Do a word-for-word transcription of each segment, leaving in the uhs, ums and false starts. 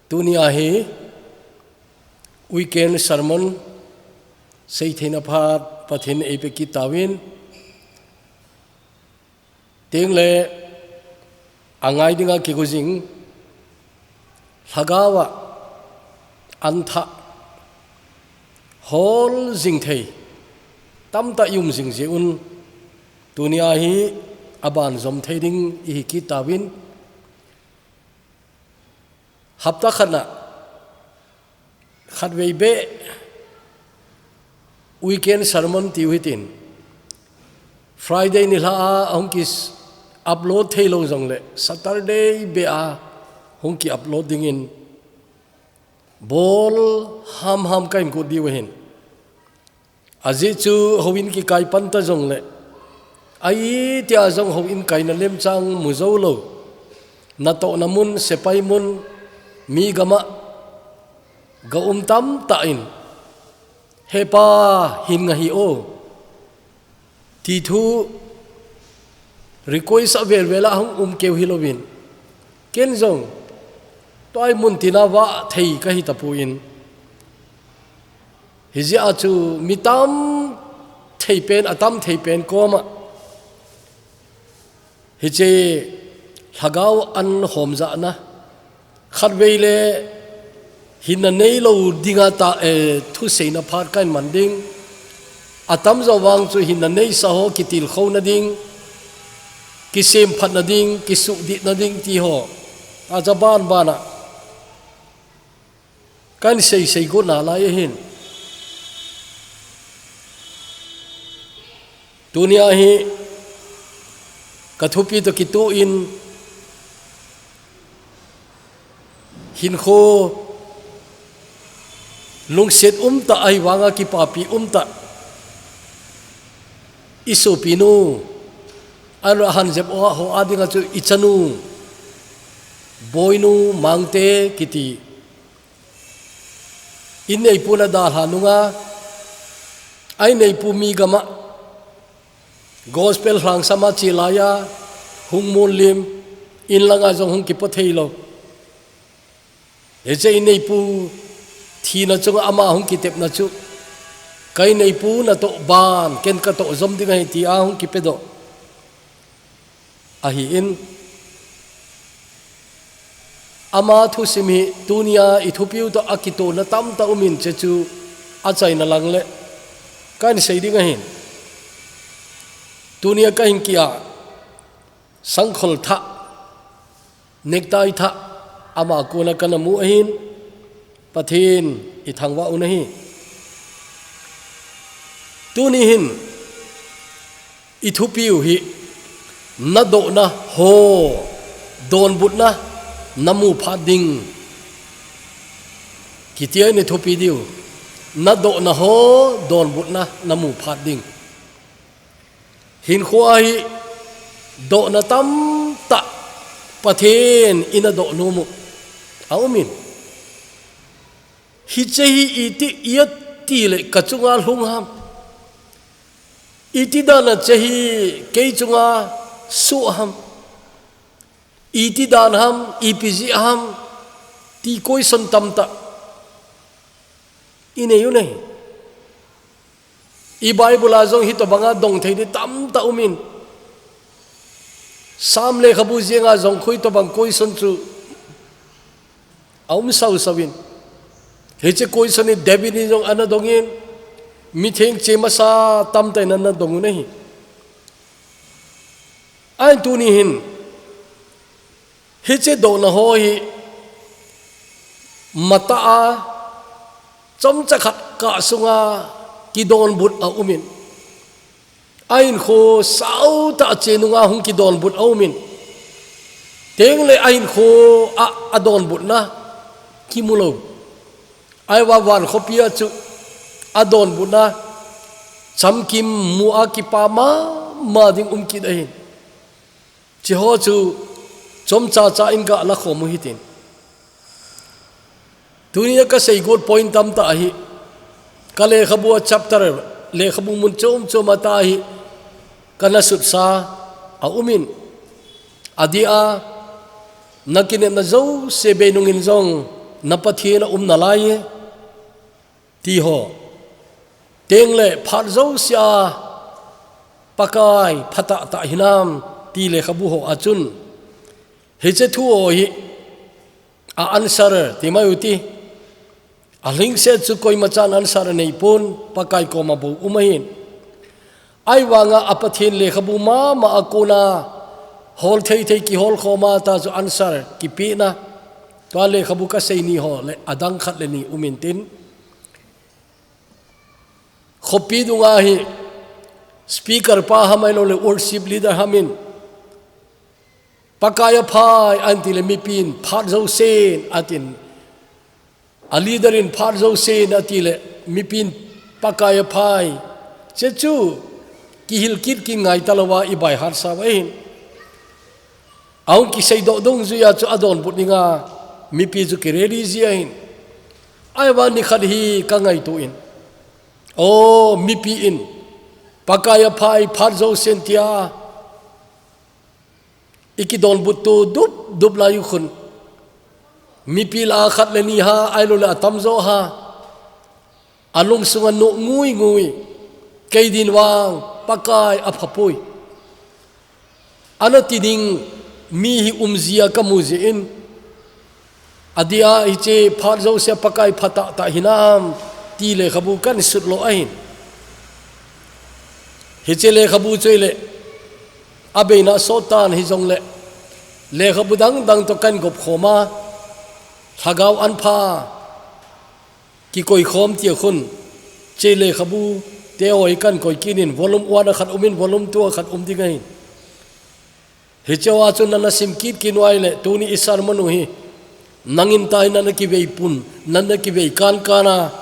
Tuni ahi weekend sermon seitheina phat Pathen eipeh kit tauvin, tengle angai dinga kigo jing, lhagao a antha hol jing thei tamtah i um jing jeh un, tuni ahi aban jom thei ding ihi kit tauvin, hapta khatna khatvei beh weekend sermon tiu hitin, Friday nilhah a hung ki upload thei lou jongle Saturday beh a hung ki upload dingin bol hamham kahin got diu ahin. Ajeh chu houin kikai pan ta jongle, ahi tia jong houin kaina lemchang mu jou lou, natohna mun, sepai mun, mi gam a ga um tamtah in, "He pa, hin nga hih o," ti thu request a velvel a hung um keu hilouvin, ken jong tua mun tina vah thei kahi tapon, hijeh a chu mi tam thei pen, atam thei pen koma hiche lhagao an hom jahna, khatvei le hinna neilou dinga ta, eh, thuseina phat kahin man ding. Atamjo vang chu hinna neisa ho kitilkhouna ding, kisemphatna ding, kisuhdihna ding ti ho, aja banban a kahin seisei got nalai ahin. Tuni ahi ka thupi toh kitoh in, hinkho lungset umtah, ahivanga kipapi umtah, i sopinu, ahan jep ho, ho a dinga chu i chanu, Boinu Mangte kiti, i neipu na dalha nunga, a i neipu mi gam a gospel lhangsam a che laiya hung mun lim, in langa jong hung kipo thei lou. Hiche i neipu thina chunga ama hung kitepna chu, "Ka i neipu natoh ban, ken katoh jom ding ahi," tia hung kipedoh ahin, ama thusim hi tunia i thupiu toh akitona tamtah umin, hiche chu achaina lang le kahin sei ding ahin. Tunia kahin ki-ah sangkhol thah, necktie thah, ama kona kana mu ahin, Pathen i thangvah u ahi. Tuni hin i thupiu hi, "Nadohna ho donbutna namu phat ding," kiti ahin i thupi diu. "Nadohna ho donbutna namu phat ding." Hinkho a hi dohna tamtah Pathen in adoh nom u aumin. Hiche hi iti, iti le ka chunga lhung ham? Iti dan a hiche hi kei chunga soh ham? Iti dan ham, ipi jeh ham, ti question tamtah i nei u ahi. I Bible a jong hitobanga dong thei ding tamtah umin. Psalm lekhabu jenga jong koi tobang question chu aum sausau in. Hiche question hi David in jong ana dongin, mithengte masa tamtah in ana dong u ahi. Ahin tuni hin, hiche dohna ho hi matah a, chomcha khat kah sunga kidonbut aumin. A hinkho sautah a che nunga hung kidonbut aumin. Tengle a hinkho a, adonbutna kimu lou. Ahivang van khopi a chu adonbutna chamkim mu a kipa mama ding um kit ahin. Hiche ho chu chomcha cha in ga lakhom u hitin. Tunia ka seigot point tamtah ahi. Ka lekhabu a chapter, lekhabu mun chom chom a tah hi kana sutsa aumin. Adeh a, na kinepna jouse bei nungin jong, na Pathen a um nalai e, ti ho. Teng le phat jousea Pakai phatah tah hinam ti lekhabu ho a chun, hiche thu ho hi a answer ti mai u ti. A lhingset chu koima chan answer a nei pon, Pakai koma bou um ahin. Ahivanga a Pathen lekhabu mama a kona hol thei thei kihol khoma ta chu answer kipehna. Tua lekhabu ka sei ni ho le adang khat le ni um intin. Khopi dunga hi speaker pa ham ahilou le worship leader ham in, Pakai a phai, an ti le mipin phat jousen, atin. A leader in phat jousen, ati le mipin Pakai a phai. Hiche chu kihil kit kingai talou a i by heart sa u ahin. Ahung kisei doh dungjuia chu a donbut dinga mipi chu ki ready ji ahin. Ahivang nikhat hi ka ngaito in, o, mipi in Pakai a phai, phat jousen tia i kidonbut tu dup dup lai u khun, mipi lah a khat le ni ha, ahilou le atamjo ha, a lungsunga nuh ngui ngui, kei din vang Pakai a phapoi, ana ti ding mi hi um jia ka mu jeh in, adia hiche phat jousea Pakai phatah tah hinam ti lekhabu kan sut lo ahin. Hiche lekhabu chu ile a beina sot tan hijongle, lekhabu dang dang toh kan gop khoma, lhagao an pha kikoi khom tia khun, hiche lekhabu te ho hi kan koi kit in, volume one a khat um in, volume two a khat um ding ahin. Hiche ho a chun nana sim kit kit u ahile, tuni i sermon u hi nangin tai nana kivei pun, nana kivei kan kan a,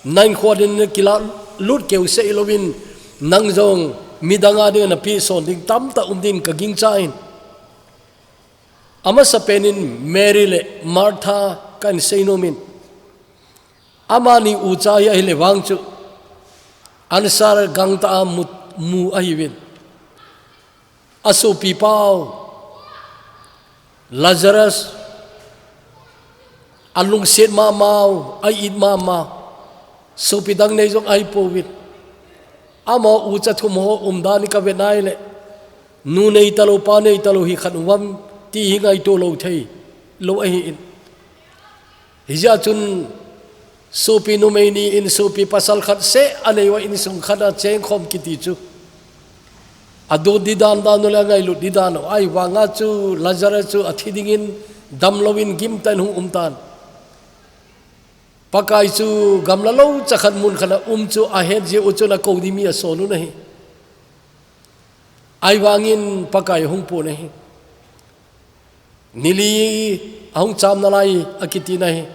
nang khua din nana kila lut keu sei louvin, nang jong midang a dinga na pehson ding tamtah um din ka gingcha in. Amasapen in Mary le Martha kan sei nom in. Amani ucha hi ahile vang chu answer gangtah a mu, mu ahiuvin. A sopi pau Lazarus, a lungset mamau, a it mamau, sopi dang nei jong ahi pouvin. Amaho ucha thum ho umdan i ka vet nai le, nu nei talou, pa nei talou hi khat um am ti hi ngaito lou thei lou ahi in. Hijeh chun sopi numei ni in sopi pasal khat seh a nei uva insung khat a cheng khom kiti chu, a dot di dan dan u le a ngailut di dan u, ahivanga chu Lazarus chu a thi dingin damlou in gimtah in hung um tan. Pakai chu gamla lou cha khat mun khat a um chu a het jeh u chun a kou di mi a son u ahi. Ahivangin Pakai hung pon ahi. Ni li ahung cham nalai a kiti ahi.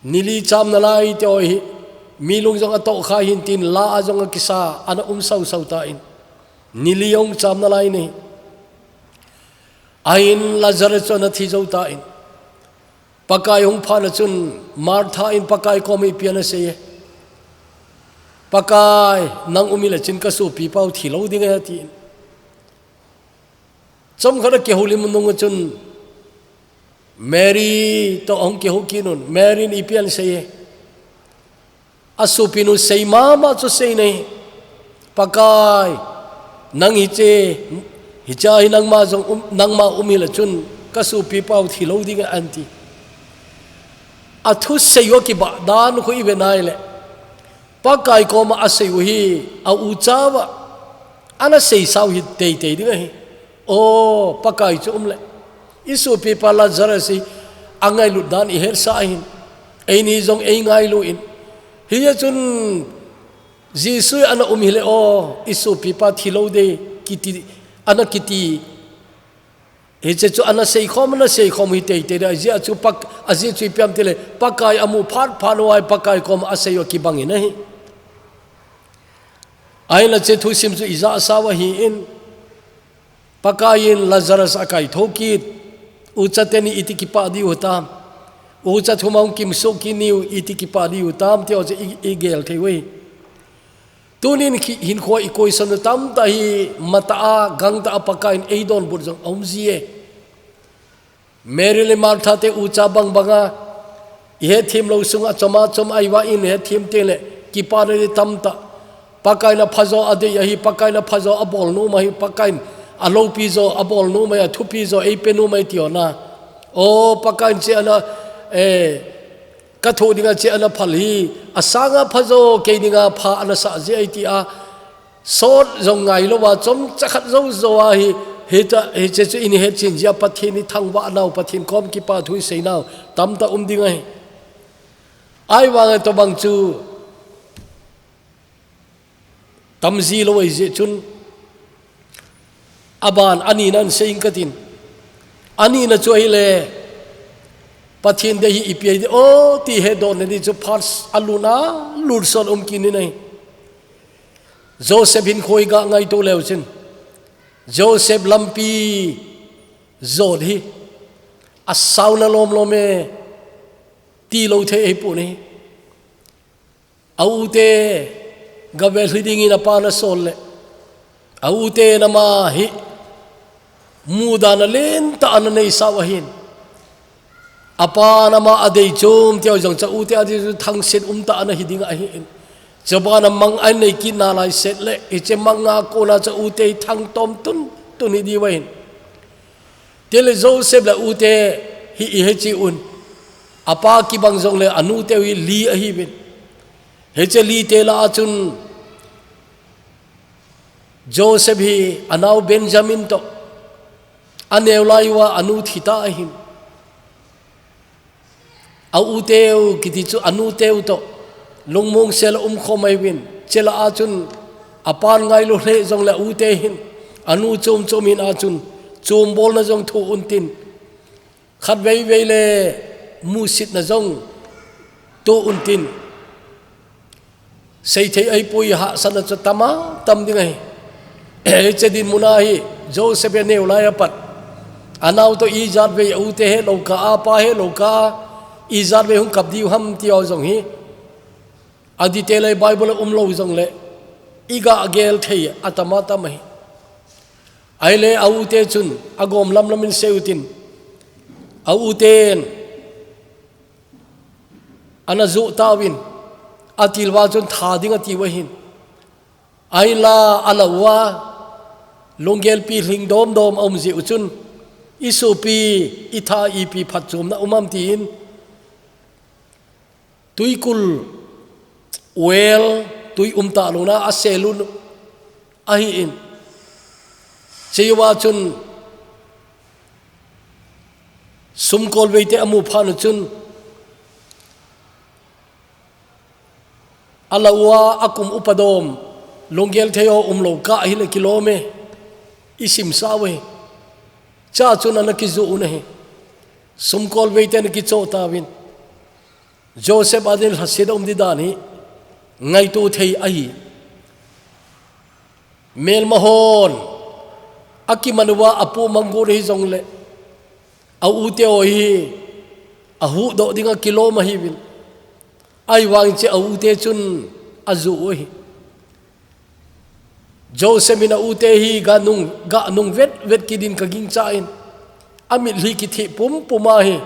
Ni li cham nalai ti ho hi mi lung jong a toh kha hin tin la a jong a kisa ana um sau sau ta in. Ni li ahung cham nalai ahi. Ahin Lazarus chu ana thi jou ta in. Pakai hung phat na chun Martha in Pakai koma ipi ana sei e. Pakai, nang um hile chun ka sopi pau thi lou ding e, ati in. Chomkhat a kihoulim nung chun Mary toh ahung kihou kit un, Mary in ipi ana sei e. A sopinu sei mama chu sei ahi. Pakai, nang hiche, hiche hi nangma jong um, nangma um hile chun ka sopi pau thi lou ding e, anti. A thusei u a kibah dan khu i vet nai le, Pakai koma a sei u hi a ucha uva ana seisa u hi teitei ding ahi. O, Pakai chu um le, i sopi pa Lazarus hi a ngailut dan i hetsa ahin, eini jong ei ngailu in. Hijeh chun Jesu ana um hile, o, i sopi pa thi lou ding e, kiti, ana kiti. Hiche chu ana seikhom, ana seikhom hi teitei ding, ajeh chu Pak, ajeh chu ipi ham tile, Pakai a mu phat phat uva Pakai koma a sei u a kibang in ahi. Ahinla hiche thusim chu i jahsa u ahi in. Pakai in Lazarus a kaithou kit, ucha teni iti kipah diu hitam. Ucha thum ahung kimsuh kit niu iti kipah diu hitam, ti ho chu i, i gel thei u ahi. Tunin khi, hinkhoa i koisan u tamtah hi matah a, gangtah a Pakai in ei donbut jong aum ji e. Mary le Martha te ucha bang banga, i hetthem lou sunga chom a chom a i vah in hetthem teng le, kipana ding tamtah. Pakaiyin aphajo adei ahi, Pakaiyin aphajo abol nom ahi, Pakaiyin aloupi jo abol nom ahi, athupi jo eipe nom ahi ti ho na. O Pakaiyin che ana, eh, ka thoh dinga che ana phal hi, asanga phajo kei dinga pha ana sah jeh ahi ti a, sot jong ngai louva, chomcha khat jou jou a hi, hiche, hiche chu i hetchen jeh a Pathen i thangvah nau, Pathen kom kipa thu i sei nau tamtah um ding ahi. Ahivang tobang chu tam ji lou ahi jeh chun, aban anina in sei ing katin. Anina chu ahile, Pathen deihih ipi ahi ding, o, ti hetdohna ding chu phat alut a lut sot um kit in ahi. Joseph hinkho i ga ngaito leu chun, Joseph lampi jon hi asao na lom lom e, ti lou thei ahipon ahi. A u te gavel hi dingin apan asol le, a u ten ama hi mudan alen tah ana neisau ahin. Apan ama adei chom teu jong chu a u te adei chu thangset umtah ana hi ding ahin. Chuban a mang anei kit nalai set le, hiche manga kona chu a u te hi thangtom tun tun hi diu ahin. Tile Joseph le u te hi i hechi un. Apa kibang jong le anu teu hi li ahiuvin. Hiche li te lah a chun Joseph hi anao Benjamin toh aneo lai uva anu thi ta ahin. A u teu kiti chu anu teu toh lungmong sel a umkhom ahiuvin. Hiche lah a chun apan ngailu lheh jong le a u te hin anu chom chom hina chun chombolna jong thoh untin, khatvei vei le musitna jong toh untin, seithei ahipoi, hahsatna chu tam a tam ding ahi. Hiche dinmun a hi Joseph hi aneo lai a pat anao toh ijat vei a u te hetlou kah a, apa hetlou kah a, ijat vei hung kap diu ham ti ho jong hi a detail a Bible a umlou jong le i ga gel thei atam a tam ahi. Ahile a u te chun agom lam lam in sei utin, a u ten ana joh tauvin, atil uva chun tha ding atiu ahin. Ahinla a la uva lunggel pilhing dom dom a um jeh u chun, i sopi i tha ipi phatchomna um am tin, tuikul, well, tui umtah louna a sel un ahin. Hiche uva chun sumkolvei te amu phat u chun, a la uva akum upa dom, lunggel thei ho umlou kah ahile kilom e, i simsah u ahi. Chua chun ana kijoh un ahi. Sumkolvei te ana kichoh tauvin. Joseph a din lhaset a um ding dan hi ngaito thei ahi. Melma hon akiman uva apoh mang got ahi jong le, a u te ho hi ahuhdoh dinga kilom ahiuvin. Ahivangin hiche a u te chun ajoh u ahi. Joseph in a u te hi ga nung, ga nung vet vet kit in ka gingchan, a mitlhi kitheh pum pum ahi.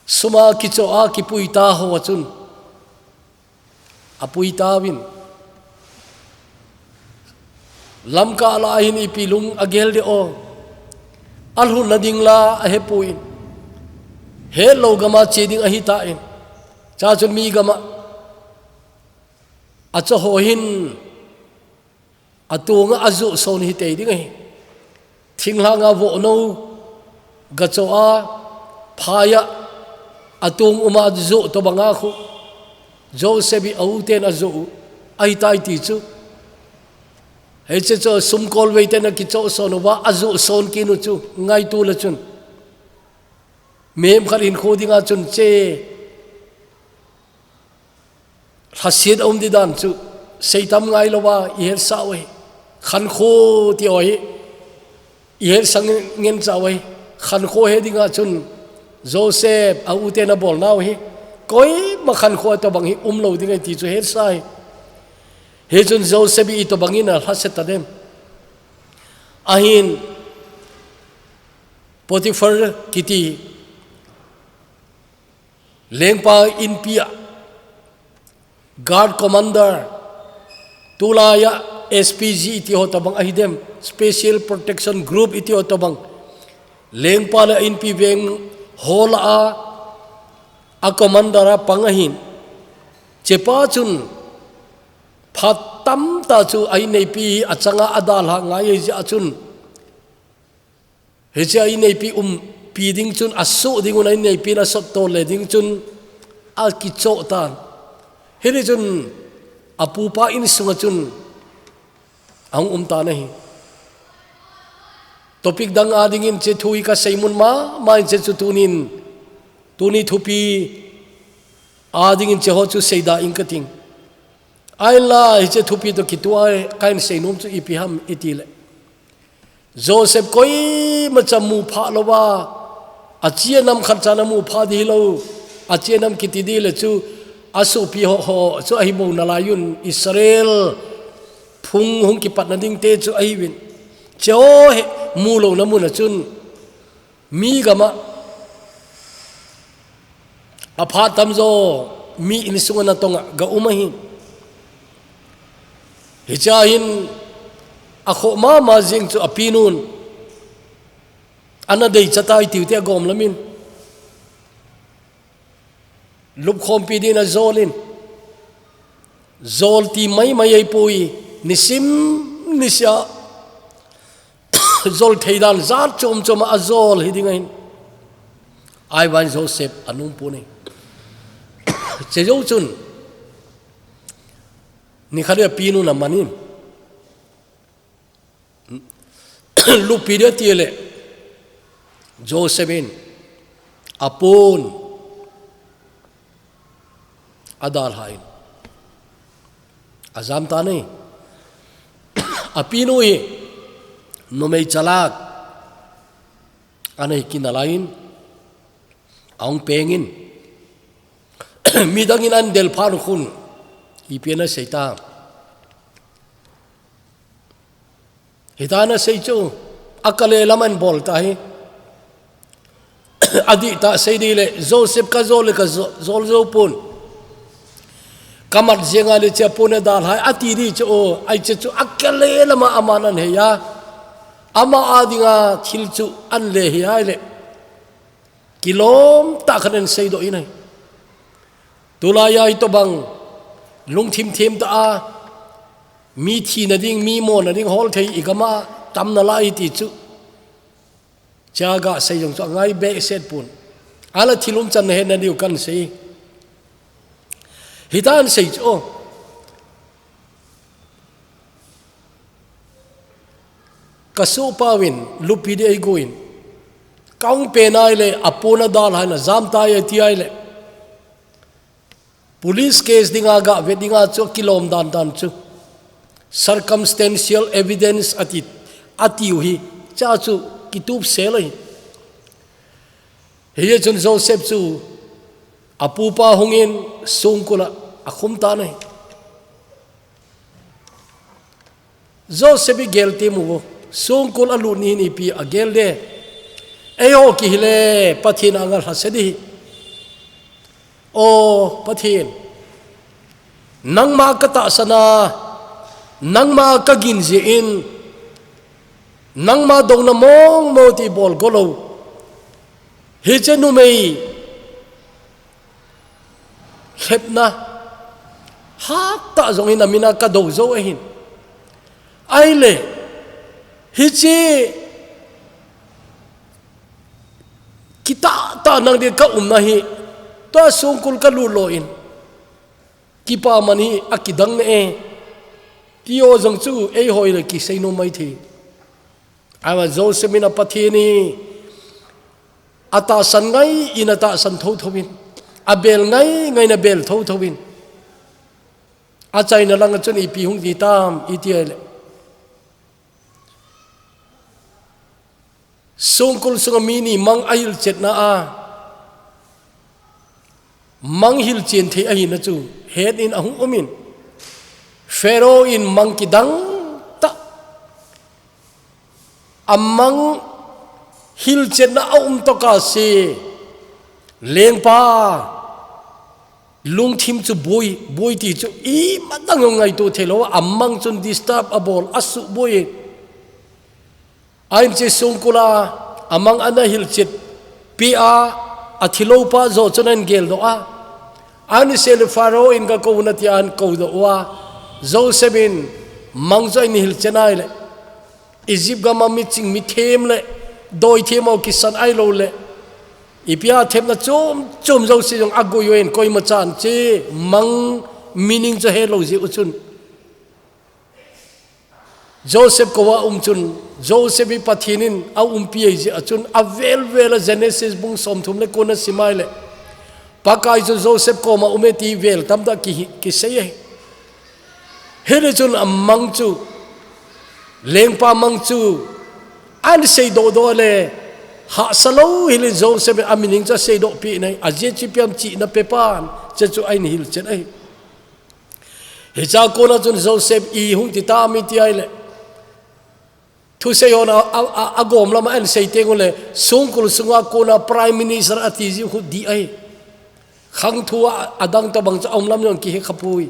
Sum a kichoh a kipui ta ho a chun apui tauvin. Lamkah lah a hin ipi lung agel ding o. Alhun na ding la ahepoi. Hetlou gam a che ding ahitan. Chua chun mi gam a achoh ho hin atong a ajoh son hi tei ding ahi. Thinglhang a vohnou ga choh a, phai a atong um a joh tobang a khu Joseph hi a u ten ajoh u ahitai ti chu. Hiche chu sumkolvei ten akichoh son uva ajoh son kit u chu ngaito le chun, mihem khat hinkho dinga chun hiche lhaset a um ding dan chu seitam ngailouva i hetsah u ahi. Khankho ti ho hi i hetsah ngen, ngen chauve. Khankho he dinga chun Joseph a u ten abol nau hi koima khankho tobang hi umlou ding ahi ti chu hetsah ahi. Hichun Joseph hi itobang in alhaset ta dem. Ahin, Potiphar kiti lengpa inpi a guard commander, tulai a S P G iti ho tabang ahi dem, Special Protection Group iti ho tabang, lengpa le inpi veng ho lah a, a commander a pang ahin. Chepa chun phat tamtah chu a inneipi hi achanga adalha ngai ahi jeh chun, hiche a inneipi umpi ding chun, asuh ding un a inneipi in asot tol le ding chun akichoh tan. Hiti chun apupa insunga chun ahung um tan ahi. Topic dang a dingin hiche thu hi kasei mun mama in, hiche chu tunin, tuni thupi a dingin hiche ho chu seida ing kating. Ahinla hiche thupi toh kituah a kahin seinom chu ipi ham itile, Joseph koimacha mu phah louva, ache nam khatcha ana mu phah ding hilou, ache nam kiti ding le chu asopi ho, ho chu ahi bou nalai un, Israel phung hung kipatna dingte chu ahiuvin. Hiche ho hi mu louna mun a chun mi gam a aphat tamjo mi insunga natong a ga um ahi. Hiche a hin akhoh mama jeng chu apinun ana deicha tai tiu te agom lamin, lupkhompi dingin ajol in, jol ti maimai ahipoi, nisim nisea jol thei dan jat chom chom a ajol hiding ahin. Ahivangin Joseph anung pon ahi. Hiche jou chun nikhat hi apinun amanin, luppi ding ati le, Joseph in apon adalhan ajam tan ahi. Apinu hi numei chalak ana hi kit nalaiyin, ahung pengin, midangin ahin del phat khun, ipi ana sei tam? Hita ana sei chu, akale lam ahin bol tai. Adihtah sei ding le, Joseph kajol le kajol jou pon, kamat jeng a le hiche apon adalhai ati ding chu, ahi hiche chu akale lam a aman ahin hei a, ama a dinga thil chu ahin le hei a ahile, kilom tah khat in seidoh in ahi. Tulai a hitobang lungthim them tah a mi thina ding, mi mona ding hol thei igam a tam nalai ti chu, hiche a gasei jong chu angai behseh pon. Ahinla thil umchan nahet nadiu kahin sei. Hita ahin sei chu, kasohpa uvin luppi ding eigon, kahung pen a ahile, apon adalhan ajam tai ati a ahile, police case dinga gavet dinga chu kilom dandan chu, circumstantial evidence ati, atiu hi, hiche chu kitup sel ahi. Hijeh chun Joseph chu apupa hungin songkul a akhum tan ahi. Joseph igel temu vo, songkul alut ni hin ipi agel dem? Eiho kihile Pathen anga lhase ding ahi. O Pathen, nangma katahsan a, nangma kagin jeh in, nangma douna mong mong ti bol golou, hiche numei lhepna hattah jong hin amin a kadou jou ahin. Ahile, hiche kitah tah nang ding kaumna hi, tua songkul kalut lou in, kipaman hi akidang nai e, ti ho jong chu eiho le kisei nom maithei. Ahivangin Joseph in a Pathen hi atahsan ngai in atahsan thotho in, abel ngai ngai in abel thotho in, achaina langa chun ipi hung ti tam iti ahile, songkul sunga mi ni mang ahilchetna a, mang hilchen thei ahina chu het in ahung um in, Pharaoh in mang kidang tah, amang Hilchetna a um tawka si, lengpa lungthim chu bui, bui ti chu imatang ngaito thei lo, a mang chun disturb a bawl, a suh bui. A in chi sungkula, a mang ana hilchet pi a, a thilopa zo chun an geldoh a. An sel Pharaoh in ka ko na ti an ko doh ua. Joseph in mang chu in hilchet nai le. Egypt gama mi ching mi them le, doi them au kisan ai lo le. Ipia themna chum chum zo si jong a gui uen koima chan chi mang meaning chu he lo ji u chun. Joseph ko a um chun, Joseph i Pathian in a umpi ei ji a chun, a vel vel a Genesis bung som thum le kuna simai le. Pakai chu Joseph koma um e ti vel tam da ki, ki sei e. Hili chun a mang chu, lengpa mang chu, an sei do do le, ha sa lo hili Joseph a meaning chu a sei do pi nei, a je chi piam chi na pe pan, che chu a in hilchet ai. Hicha kona chun Joseph i hung ti ta mi ti ai le. Thu sei hon a, a, a, a gom lama an sei teng le, sungkul sunga kona Prime Minister a ti ji khu di ai. Khang thu a, a dang ta bang cha um lam yon ki he khapui.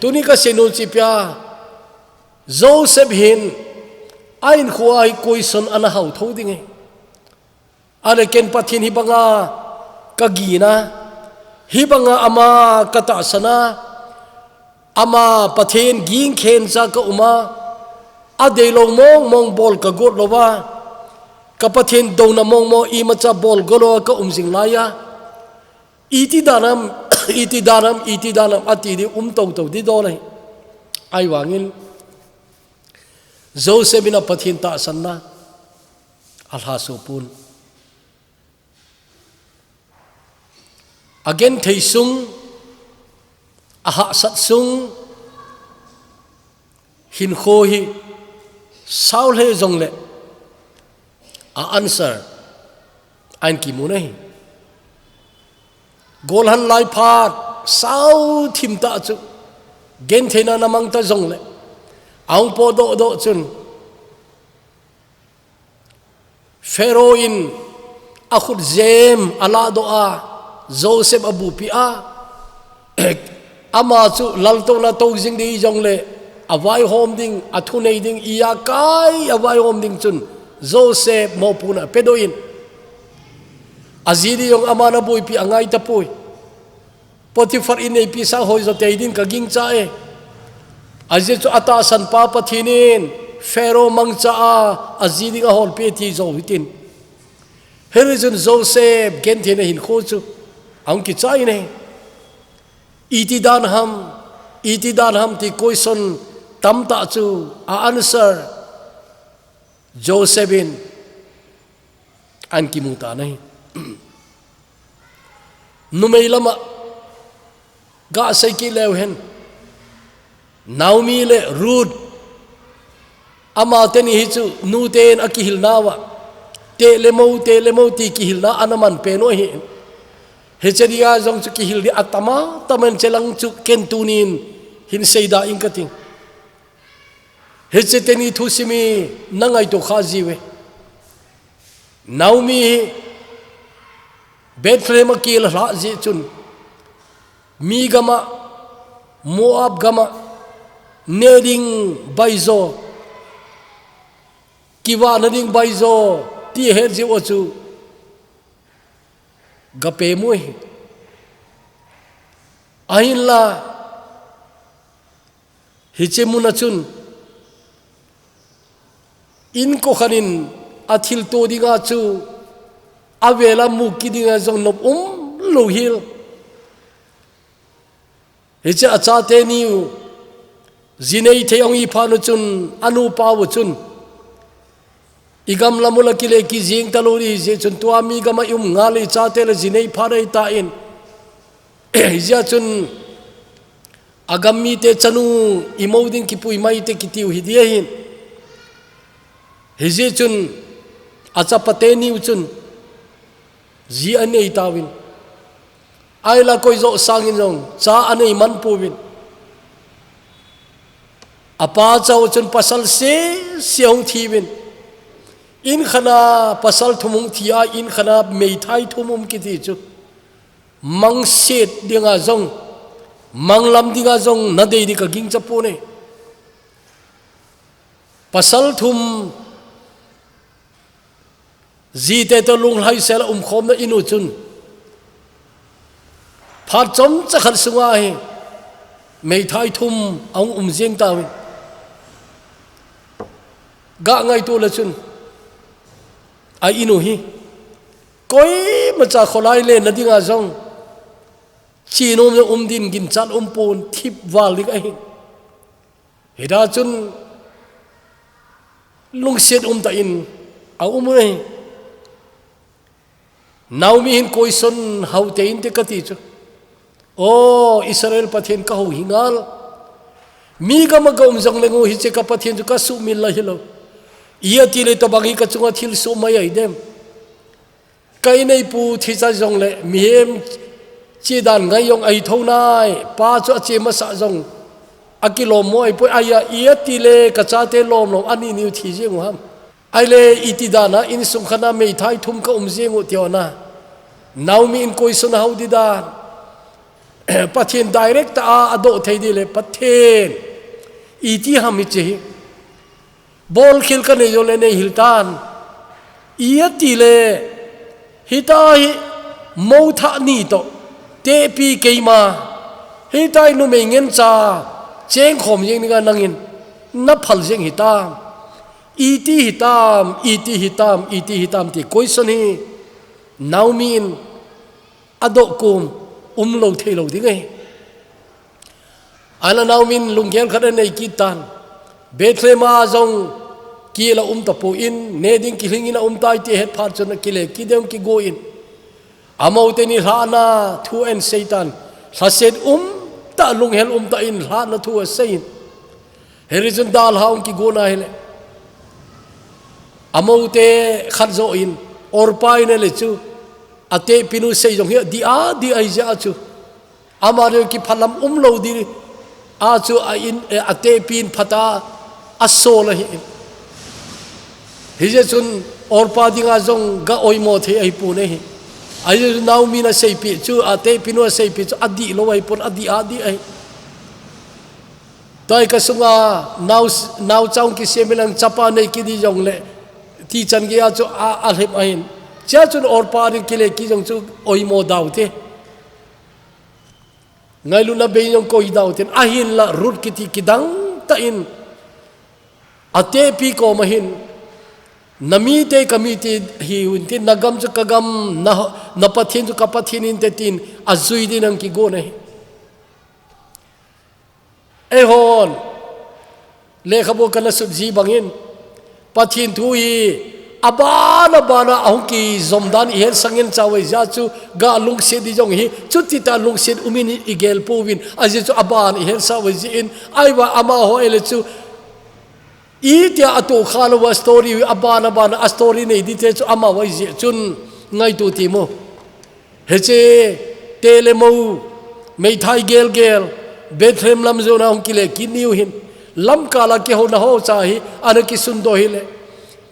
Tuni ka sei nun chi pia, Joseph hin, a in khua hi koi son ana hau tho ding e. A le ken Pathian hi banga ka gina, hi banga ama ka tahsana, ama Pathian ging khen cha ka uma, a dei lo mong mong bol ka got lo va, ka Pathian dona mong mong i ma cha bol go lo ka um jing lai a. Iti danam, iti danam, iti danam, a ti di um to to di do lai. Ai wangin, Joseph in a Pathian tahsanna, a hla so pun. A gen thei sung, a hahsat sung, hin kho hi, sao hle zong le, a answer, a in kimu nei. Gol han lai phat, sao thim ta chu, gen theina na mang ta zong le, a hung po do do chun, Pharaoh in a khut zem a lah doh a, Joseph a bupi a, ama chu laltona to zing di zong le, a vaihawm ding, a thu nei ding, i a kai a vaihawm ding chun, Joseph mawpuna pe doh in, a zi di zong ama na buipi a ngai ta pui. Potiphar in neipi sang hoi zo tei din ka ging cha e. A zi chu a tahsan pa Pathian in Pharaoh mang cha a, a zi ding a hol pi ti zo hitin. Heri chun Joseph gen thei na hin kho chu. Ang ki cha in e. Iti dan ham, iti dan ham ti koi son tam ta chu a answer. Joseph in an kimu ta nei. Numei lama ga sei ki leu hen. Naomi le Ruth ama teni hi chu nu ten a kihil nawa. Te le mo, te le mo ti kihil na ana man pe no hi. He che dia zong chu kihil di a tama, tamen che lang chu ken tunin hin sei da in ka ting. Hiche teni thu simi na ngaito kha zive. Naomi hi Bethlehem a kila hla zi chun mi gama, Moab gama, ne ding baizo, kiva na ding baizo, ti he zi o chu ga pe mui. Ahin la, Hiche muna chun, in ko khanin a thil to dinga chu, a vela mu ki dinga zong nop um lo hil. Hiche a chate niu, zinei thei ong i phanu chun, a nu pau chun, I gam lamula kile ki zing talu di, zi chun tua mi gama i um nga le i chate le zi nei pha dei ta in. Zia chun a gam mi te chanu i mo ding ki pui mai te ki tiu hi dia hin. Hi zi chun a chapate niu chun zi a nei tawin. Ai la koi zo sangin zong, cha a nei man puwin. A pa chau chun pasal se, se hong thiwin. Inkhana pasal thum hung thi a, inkhana meithai thum um kiti chu. Mangset dinga zong, manglam dinga zong, na dei di ka gingcha pon e. Pasal thum, zite to lunglhaisel a umkhomna inu chun. Phat chomcha khat sunga hi, meithai thum a hung um zing tauvin. Ga ngaito le chun. A inu hi. Koimacha kholai le na dinga zong. Chinom na um din ginchat um pon thip val ding ahi. Hida chun lungset um ta in a um u ahi. Naomi hin koison hau te in te ka ti chu. O Israel Pathian ka hou hi ngal. Mi gam a ka um zong le ngu hi che ka Pathian chu ka sumil la hi lo. I a ti le tabang hi ka chunga thil sum mai ai dem. Ka inei pu thi cha zong le mihem chi dan ngai yong ai tho nai. Pa chu a che masa zong. A kilom mo ai poi ai a i a ti le ka chate lom lom ani niu thi zing u ham. Ai le i ti dana in sung khana meithai thum ka um zing u ti ona. Naomi in koison hau di dan. Pathian direct a a do thei di le Pathian. I ti ham i che hi. Bol khil ka nei yo le nei hil tan. I a ti le, hita hi mo tha ni to, te pi keima. Hita hi numei ngen cha, cheng khom yeng ni ka nangin, na phal yeng hitam. I ti hitam, i ti hitam, i ti hitam ti koison hi. Naomi in a do kum, um lo thei lo ding ahi. Ana Naomi in lunggel khat a nei kit tan. Bethlehem a zong kila um ta po in, ne ding kilhing in a um tai ti het phat chun a kile kidem kigo in. Amau te ni hlana thu en sei tan. Hlaset um ta lunghel um ta in hlana thu a sei in. Heri chun dal ha ung kigo na hi le. Amau te khat zo in. Orpa in a le chu. A te pinu sei zong hi a di a di a hi zia chu. Ama deu kiphalam um lo di a chu a in, eh, a te pin phata a sol ahi. Hi zia chun Orpa dinga zong ga oimo thei ahi pun ahi. A hi Naomi na seipi chu a te pinu a seipi chu a di lo ahi pun a di a di ahi. Tua hi ka sunga nau, nau chang kisiam in ang chapa nei kidi zong le ti chan gei a chu a, a hlep ahin. Chia chun Orpa ding kile ki zong chu oimo dau te. Ngailutna bei zong koi dau ten. Ahin la Ruth kiti kidang ta in. A te pi ko ma hin. Na mi te ka mi te hi un tin. Na gam chu ka gam, na, na Pathian chu ka Pathian in te tin. A zui din ang kigo na hi. Eihon, lekhabu kana sut zi bangin, Pathian thu hi, abana bana ahung kizom dan i het sangin chawei zia chu ga lungset di zong hi, chuti ta lungset umin i gel puvin, a zia chu aban i het sawei zin, aiwa ama ho ele chu, i tia a to kha lo a story, abana bana a story nei di te chu ama wai zia chun ngai tu ti mo. Hiche, te le mo, meithai gelgel, Bethlehem lam zona hung kile kit niu hin, lamkala kihona ho cha hi, ana kisun do hi le,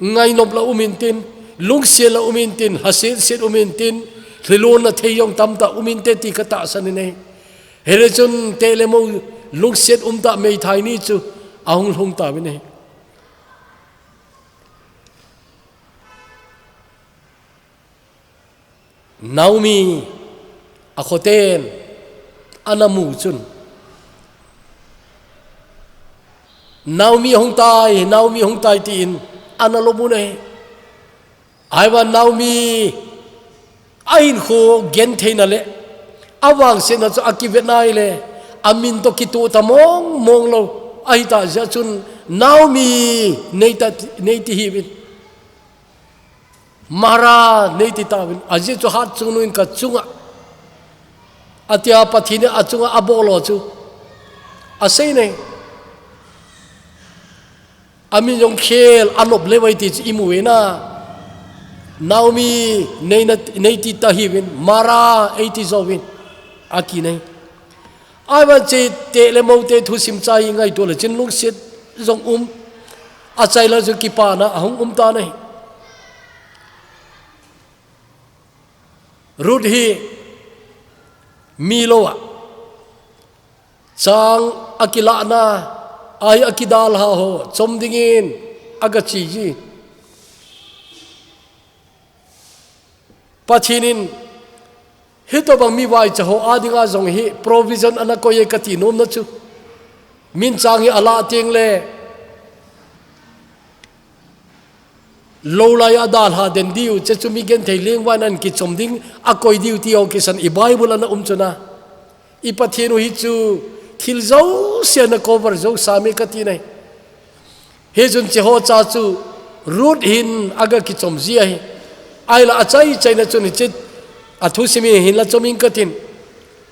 ngainop la um in tin, lungsiat la um in tin, hasit sit um in tin, lhilun na thei jong tamta um in te ti ka tahsan in ahi. Hile chun te le mo, lungsiat um ta meithai ni chu, ahung lhung ta vin ahi. Naomi a khoten ana mu chun. Naomi hung tai, Naomi hung tai tiin ana lo mu nei. Aiva Naomi a hinkho gen theina le, a vangsetna chu a kivet nai le, a min to kitu ta mong mong lo, ahi ta zia chun Naomi nei ta, nei ti hi vin. Mara nei ti ta vin, a zia chu hat chung nuin ka chunga. A tia Pathian a chunga a bolo chu. A sei nei. A min jong khel a nop le vai ti chu i mu ve na. Naomi nei na, nei ti ta hi vin, Mara ei ti zo vin. A ki nei. Ai van che te le mo te thusim cha i ngai tu le chin lungsiat jong um. A chai la chu kipana a hung um ta nei. Ruth hi mi lou a, chang a kilahna, a hi a kidalha ho chom dingin a ga chi ji. Pathen in hitobang mi vaicha ho a dinga jong hi provision ana koi e ka ti nom na chu. Min chang hi a lah teng le, lou lai a dalha den diu, che chu mi genthei lengvai in an kichom ding a koi diu ti ho kisan i Bible ana um chun a. I Pathen u hi chu thil jouse ana cover jou sam e ka ti nai. Hichun che ho cha chu Ruth hin a ga kichom ji ahi. Ahi la a chai chai na chun hiche a thusim hi hin la chom ing ka tin.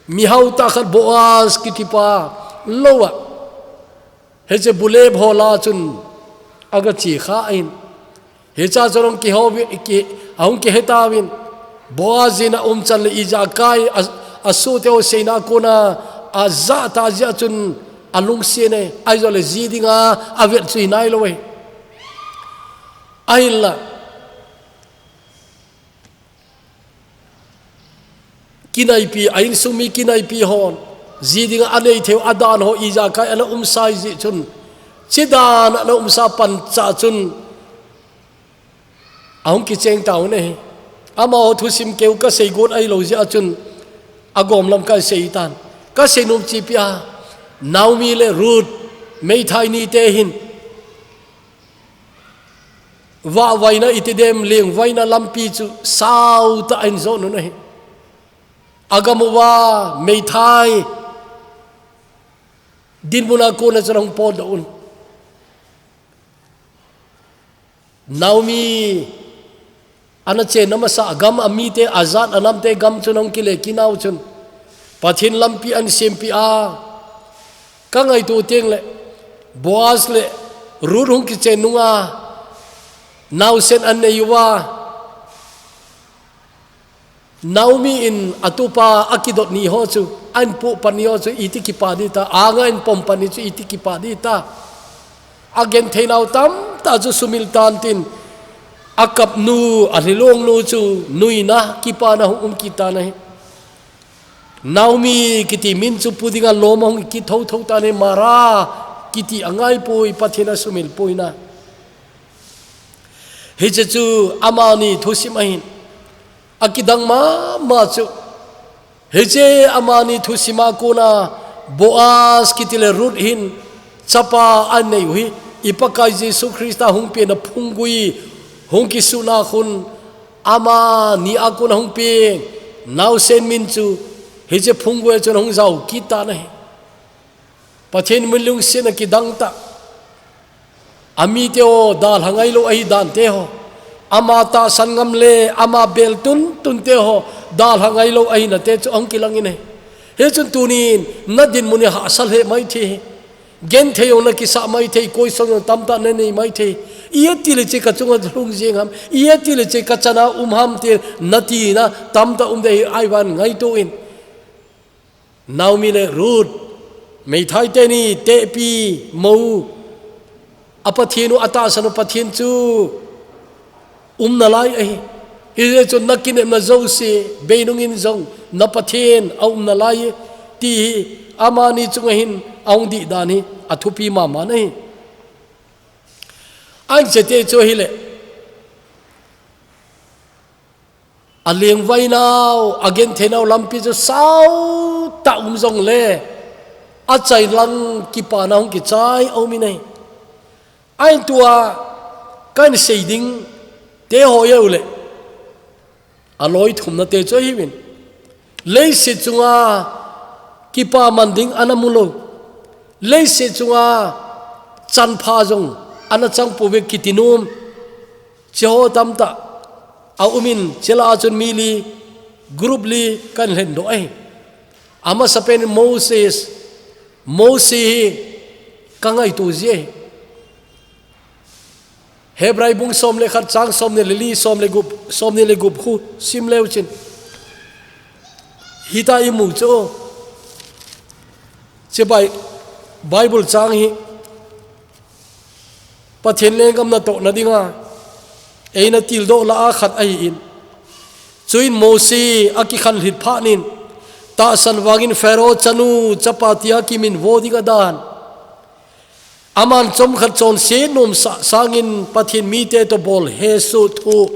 Mihau tah khat Boaz kiti pa lou a. Hiche bulep ho lah chun a ga chi kha in. Hicha chun hung kiho vi, ki, a hung kihe tauvin. Boaz in a um chan le ijakai a, a sohte ho seina a kona a ja ta jeh chun a lungset e, ahi jong le ji dinga a vet chu hi nai lou e. Ahin la. Kinaipi, a insung mi kinaipi hon, ji dinga a nei thei u a dan ho ijakai ana um sa jeh chun, chi dan ana um sa pan cha chun, a hung kicheng tauvin ahi. Amaho thusim keu ka sei got ahi lou jeh chun, a gom lam ka sei tan. Ka sei nom chu ipi a, Naomi le Ruth, meithai ni te hin, vahvaina i ti dem, lengvaina lampi chu sau tah in jot un ahi. A gam uva meithai dinmun a kona chun a hung potdoh un. Naomi ana chenna masa a gam a mite a jat a namte gam chun a hung kile kit nau chun Pathen lampi ana sempeh a, ka ngaito teng le Boaz le Ruth hung kichen nunga naosen ana nei uva, Naomi in a tupa a kidot ni ho chu, a in puh pan ni ho chu iti kipa ding ta, a anga in pom pan ni chu iti kipa ding ta. A genthei nau tamtah chu sumil tan tin, a kap nu, a lhilong nu chu nuina kipana hung um kit tan ahi. Naomi kiti min chu pu dinga lom a hung kit thotho tan ahi, Mara kiti a ngai poi, Pathen a sumil poi na. Hiche chu amani thusim ahin. A kidang mama chu. Hiche amani thusim a kona Boaz kiti le Ruth hin chapa ana nei u hi, i Pakai Jesu Christa hung pen a phunggui hung kisuhna khun amani a kona hung pen naosen min chu hiche phunggui a chun hung jao kit tan ahi. Pathen min lungsetna kidang tah. A mite ho dalha ngai lou ahi dan te ho. Ama tahsan ngam le, ama bel tuntun te ho, dalha ngai lou ahina te chu a hung kilang in ahi. Hichun tunin, na dinmun hi hahsa lheh mai thei. Genthei jong na kisah mai thei, koi song jong tamtah na nei mai thei. Iti le che ka chunga lhung jeng ham, iti le che ka chana um ham ti na tina tamtah um ding ahi, ahivangin ngaito in. Naomi le Ruth, meithai teni, tehpi, mou, a Pathen u, a tahsan u Pathen chu um nalai ahi. Hijeh chun na kinepna jouse, bei nungin jong, na Pathen a um nalai, ti hi, amani chunga hin, a hung dih dan hi, a thupi mama ahi. Ahin chete chu ahile. A lengvai nau, a genthei nau lampi chu sau tah um jong le, a chai lang kipana hung kichai a um in ahi. Ahin tua, ka in sei ding te ho ahi u le. A loi thumna te chu ahi uvin. Leiset chunga kipa man ding ana mu lou. Leiset chunga chanpha jong ana chang pouve kiti nom. Che ho tamtah a um in, che lah a chun mi li, group li ka in lhen doh ahi. Amasapen in Moses, Mose hi ka ngaito ji ahi. Hebrai bung som le khat chang som ni le li, som le gup, som ni le gup khu sim leu chun. Hita i mu chu. Che Bai-, Bible chang hi. Pathen lenggam natohna dinga eina tildoh lah a khat ahi in. Chuin Mosi akikhanlhit phat in, tahsan vangin Pharaoh chanu chapa tia kiminvo ding adan. Aman chomkhat chonset nomsa sangin Pathen mite toh bol hesoh thoh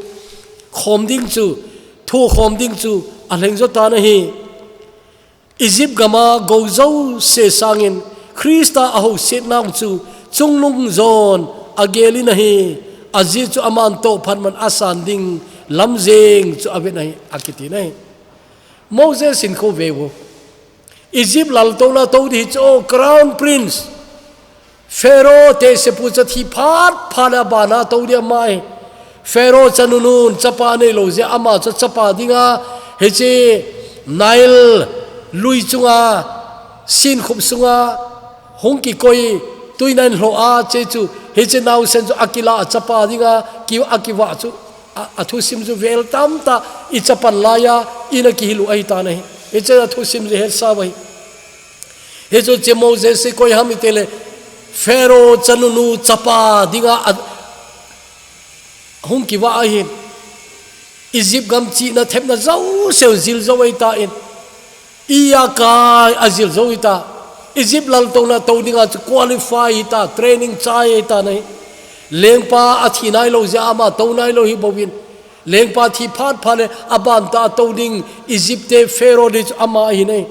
khom ding chu, thoh khom ding chu alheng jo tan ahi. Egypt gama gou jouse sangin Christa ahousetnau chu chungnung jon agelin ahi, ajeh chu aman tohphat man asan ding lamjeng chu aven ahi, akiti ahi. Moses in khu veu. Egypt laltouna tou ding hi chu, Crown Prince. Pharaoh te sepu cha thi phat phat le abana tou ding ama hi. Pharaoh chanunun chapa neilou jeh ama chu chapa dinga hiche Nile lui chunga sinkhup sunga hung kikoi tuina in lhoh a che chu hiche naosen chu akila a chapa dinga ki, akivah chu a, athusim chu vel tamtah i chapan laiya ina kihil u ahi tan ahi. Hiche athusim chu hetsau ahi. Hichu che Moses hi koi ham itile, Pharaoh chanunu chapa dinga a, hung kivah ahin. Egypt gam chihna thepna jouse jil jou ahitan. Iya kai ajil jou ahita. Egypt laltouna tou dinga chu qualify ahita, training chai ahitan ahi. Lengpa athi nailou jeh ama tou nailou hi bouvin. Lengpa thi phat phat le abantah tou ding Egypt te Pharaoh ding chu ama ahin ahi.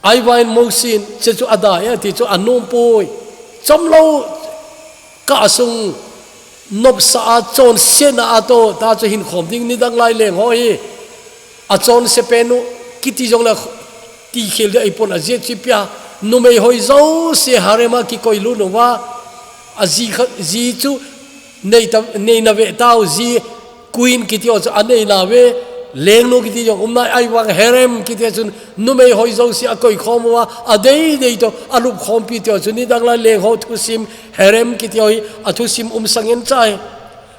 Ahivangin Mosi in, che chu adai e, ti chu anom poi. Chomlou kah sung nopsa a chonsetna a toh, ta chu hinkhom ding nidang lai leng ho hi. Achonse pen u, kiti jongle tikhel ding ahipon ajeh chu ipi a. Numei hoi jouse harem a kikoi lut uva. Aji kha, ji chu nei ta, neina ve tau ji Queen kiti ho chu anei nauve, lengnu kiti jong um nai, ahivang harem kiti a chun numei hoi jouse akoi khom uva, adei dei toh, alupkhompi ti ho chu nidang lai leng ho thusim, harem kiti ho hi athusim um sa ngen chai.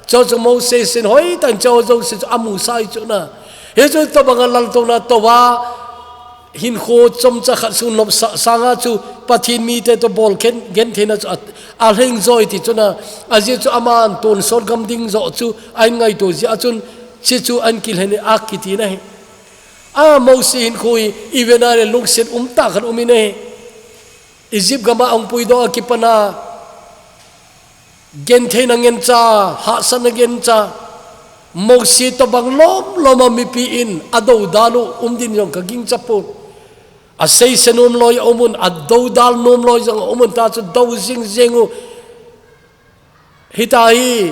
Chu chu Moses in hoitah in chu jouse chu amusah ahi chu na. Hichu tobang a laltouna tou va, hinkho chomcha khat sung nopsa sanga chu Pathen mite toh bol khen, gentheina chu a, alheng jo ahi ti chu na, ajeh chu aman tonsot gam ding jo chu ahin ngaito jeh a chun, che chu ahin kilhen e akiti ahi. A Mosi hinkho hi, i ve nale lungset umtah khat um in ahi. Egypt gam a ahung puidoh a kipat a, gentheina ngen cha, hahsatna ngen cha, Mosi tobang lom lom a mipi in adoudal u um din jong ka gingcha pon. Aseise nom loi a um un, adoudal nom loi jong a um un, ta chu dou jing jing u. Hita hi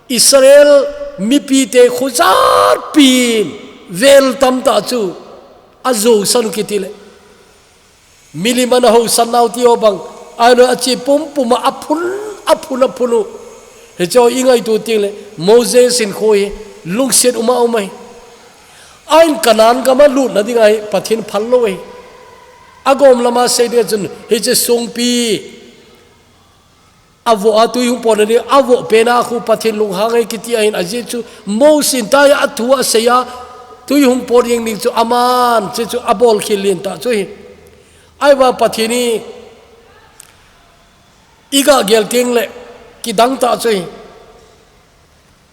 Israel mipi te khojat pi in vel tamtah chu ajousan u kiti le. Milim ana housan nau ti ho bang, ahilou le ache pumpum a aphun, aphun, aphun u. Hiche ho i ngaito teng le, Moses hinkho hi, lungset um a um ahi. Ahin Canaan gam a lutna ding ahi, Pathen phal lou ahi. Agom lam a sei ding a chun, hiche songpi, avoh a tui hung potna ding, avoh pen a khu Pathen lunghang ahi kiti ahin ajeh chu Mosi in tia athu asei a, tui hung pot jeng ding chu aman, che chu abol khel lentah chu ahi. Ahivang Pathen hi i ga gel teng le kidang tah chu ahi.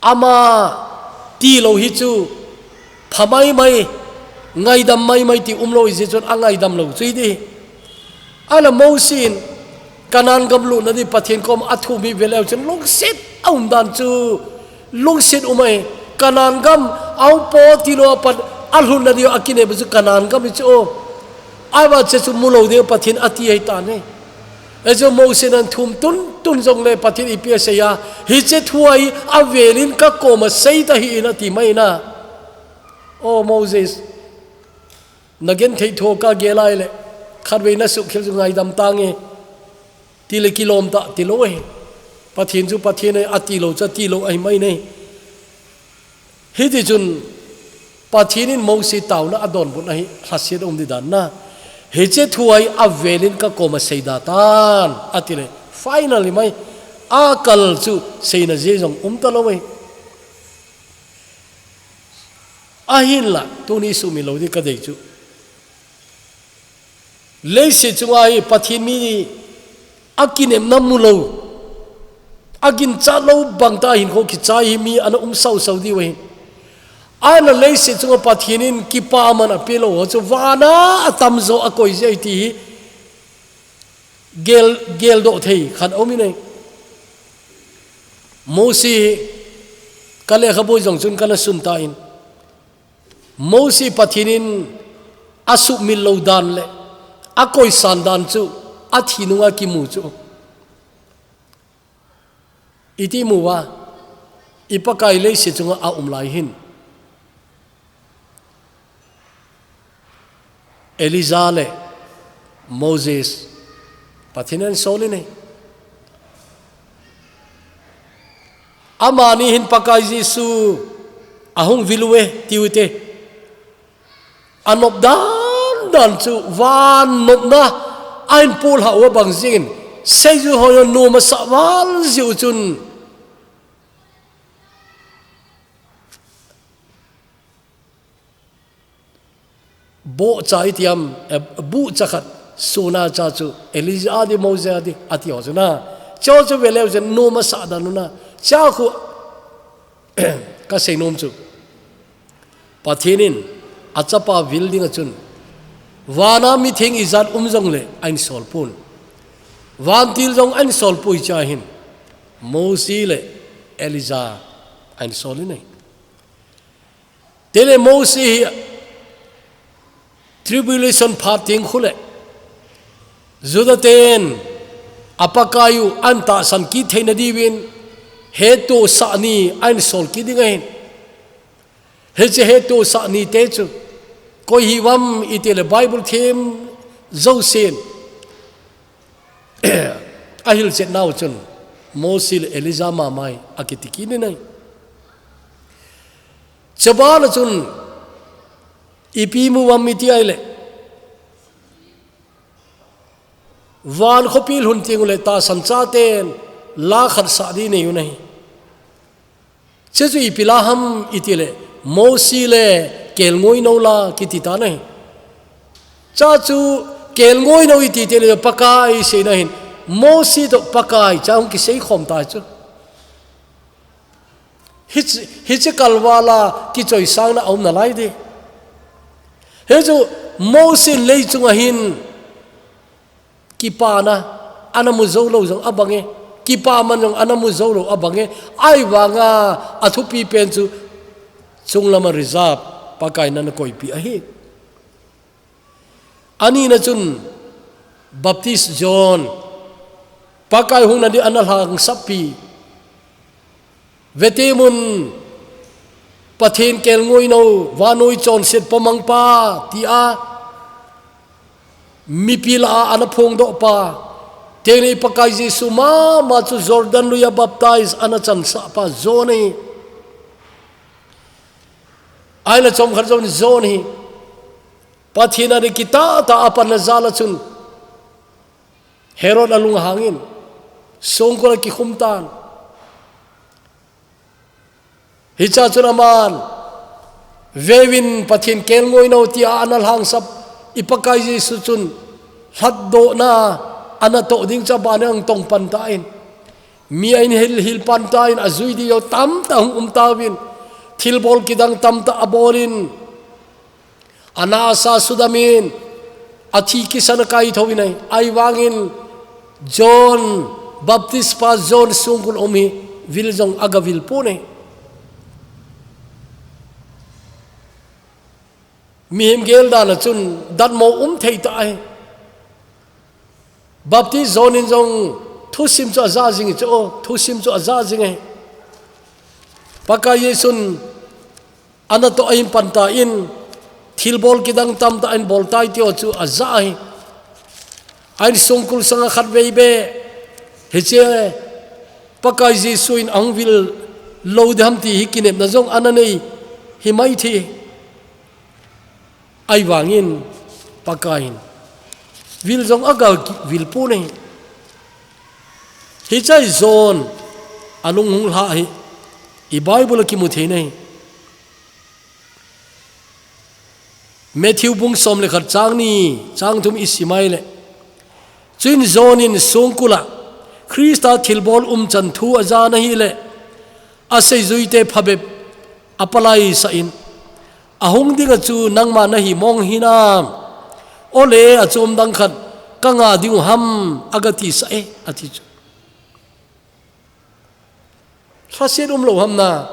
Ama tilou hi chu pha mai mai, ngaidam mai mai ti umlou ahi jeh chun angaidam lou chu ahi ding. Ahile Mosi in Canaan gam lutna ding Pathen kom a thum hi ve leu chun lungset a um dan chu, lungset um ahi. Canaan gam a hung pot tilou a pat a lhunna ding a kinep chu Canaan gam hi chu. Ahivang che chu mulou ding Pathen ati ahi tan ahi. Hichu Mosi in athum tun tun jongle Pathen ipi asei a, hiche thu hi avel in ka kom a sei tahih in ati mai na. O Moses, na genthei thu ka gel a ahile, khatvei na suhkhel chu ngaidam tange. Ti le kilom tah tilou ahi. Pathen chu Pathen ahi, atilou chu atilou ahi mai ne. Hiti chun Pathen in Mosi taona adonbut ahi, lhaset um ding dan na. Hiche thu hi avel in ka kom a sei da tan, ati le. Finally mai, akal chu seina jeh jong um talou ahi. Ahinla, tuni sumil lou ding ka dei chu. Leiset chunga hi Pathen mi akinepna mulou, aginchat lou bang tah a hinkho kichai hi mi ana um sau sau diu ahi. Ana leiset chunga Pathen in kipaman apeh lou ho chu vana atamjo a koi jeh ahi ti hi gel, geldoh thei khat aum in ahi. Mosi hi ka lekhabu jong chun kana sun tan. Mosi Pathen in asuhmil lou dan le akoisan dan chu athi nunga kimu chu. Iti mu uva, i Pakai leiset chunga aum lai hin. Elijah le Moses, Pathen in asol in ahi. Amani hin Pakai Jesu ahung vil uve, tiu hite. Anop dan dan chu van nopna ahin pulhah uva bang jeh in, seijui ho jong nom asah val jeh u chun, bohcha iti ham, eh, buhcha khat suna cha chu Elijah a di, Moses a di, ati ho chu na. Chu chu ve leu chun nom asah dan u na. Chu khu ka seinom chu, Pathen in achapa vil dinga chun vana mitheng ijat um jongle ahin sol pon. Vantil jong ahin sol poi, chu ahin Mosi le Elijah ahin sol in ahi. Chule Mosi hi tribulation phat teng khu le Juda ten a Pakai u ahin tahsan kit theina diuvin hettohsah ni ahin sol kit ding ahin. Hiche hettohsah nite chu koi hiuvem iti le Bible them jousen ahilchet nau chun Mosi le Elijah mama ahi akiti kit in ahi. Chuban a chun ipi mu uvam iti ahile, van khopi lhun teng ule tahsan chaten la khat sah di nei u ahi. Chuchu ipi la ham iti le, Mosi le kelngoi nou la kiti tan ahi. Chuchu kelngoi nou iti teng le Pakai seina hin, Mosi toh Pakai chu hung kisei khom tai chu. Hiche, hiche kalval a kichoisangna aum nalai di. Hichu Mosi in leichunga hin kipana ana mu jou lou jong abang e, kipaman jong ana mu jou lou abang e, ahivanga athupi pen chu chunglama reserve Pakai in ana koipeh ahi. Anina chun Baptist John, Pakai hungna di ana lhangsap pi. Vetem un, Pathen kelngoi nou, vannoi chonset pomang pa, tia mipi lah a ana phongdoh pa. Chule Pakai Jesu mama chu Jordan lui a baptize ana chansah pa John ahi. Ahile chomkhat John, John hi Pathen a di kitah tah a apanna jal a chun Herod alunghang in songkul a kikhum tan. Hichea chun aman veuvin, Pathen kelngoi nou tia ana lhangsap i Pakai Jesu chun lhatdohna ana toh ding chu abana ahung tong pan tan. Mi ahin hil, hil pan tan, ajui di jou tamtah hung um tauvin, thilbol kidang tamtah abol in, ana asa sudam in, athi kisan a kaithou in ahi. Ahivangin John, Baptist pa John songkul um hi vil jong aga vil pon ahi. Mihem gel dan a chun datmo um thei tah ahi. Baptist John in jong thusim chu aja jing chu, o, thusim chu aja jing ahi. Pakai Jesun ana toh ahin pan tan, thilbol kidang tamtah ahin bol tai ti ho chu aja ahi. Ahin songkul sanga khatvei beh, hiche Pakai Jesu in ahung vil lou ding ham ti hi kinepna jong ana nei himai thei. Ahivangin Pakai in vil jong aga vil pon ahi. Hiche John alung hung lha hi i Bible a kimu thei ahi. Matthew bung som le khat chang ni, chang thum i sim a ahile, chuin John in songkul a Christa thilbol umchan thu ajan ahile, aseijuite phabep apalai sah in, Ahung dinga chu nangma nahi mong hinam? Ole, achom dang khat kanga ding u ham, aga tisa e, ati chu. Lhaset umlou ham na.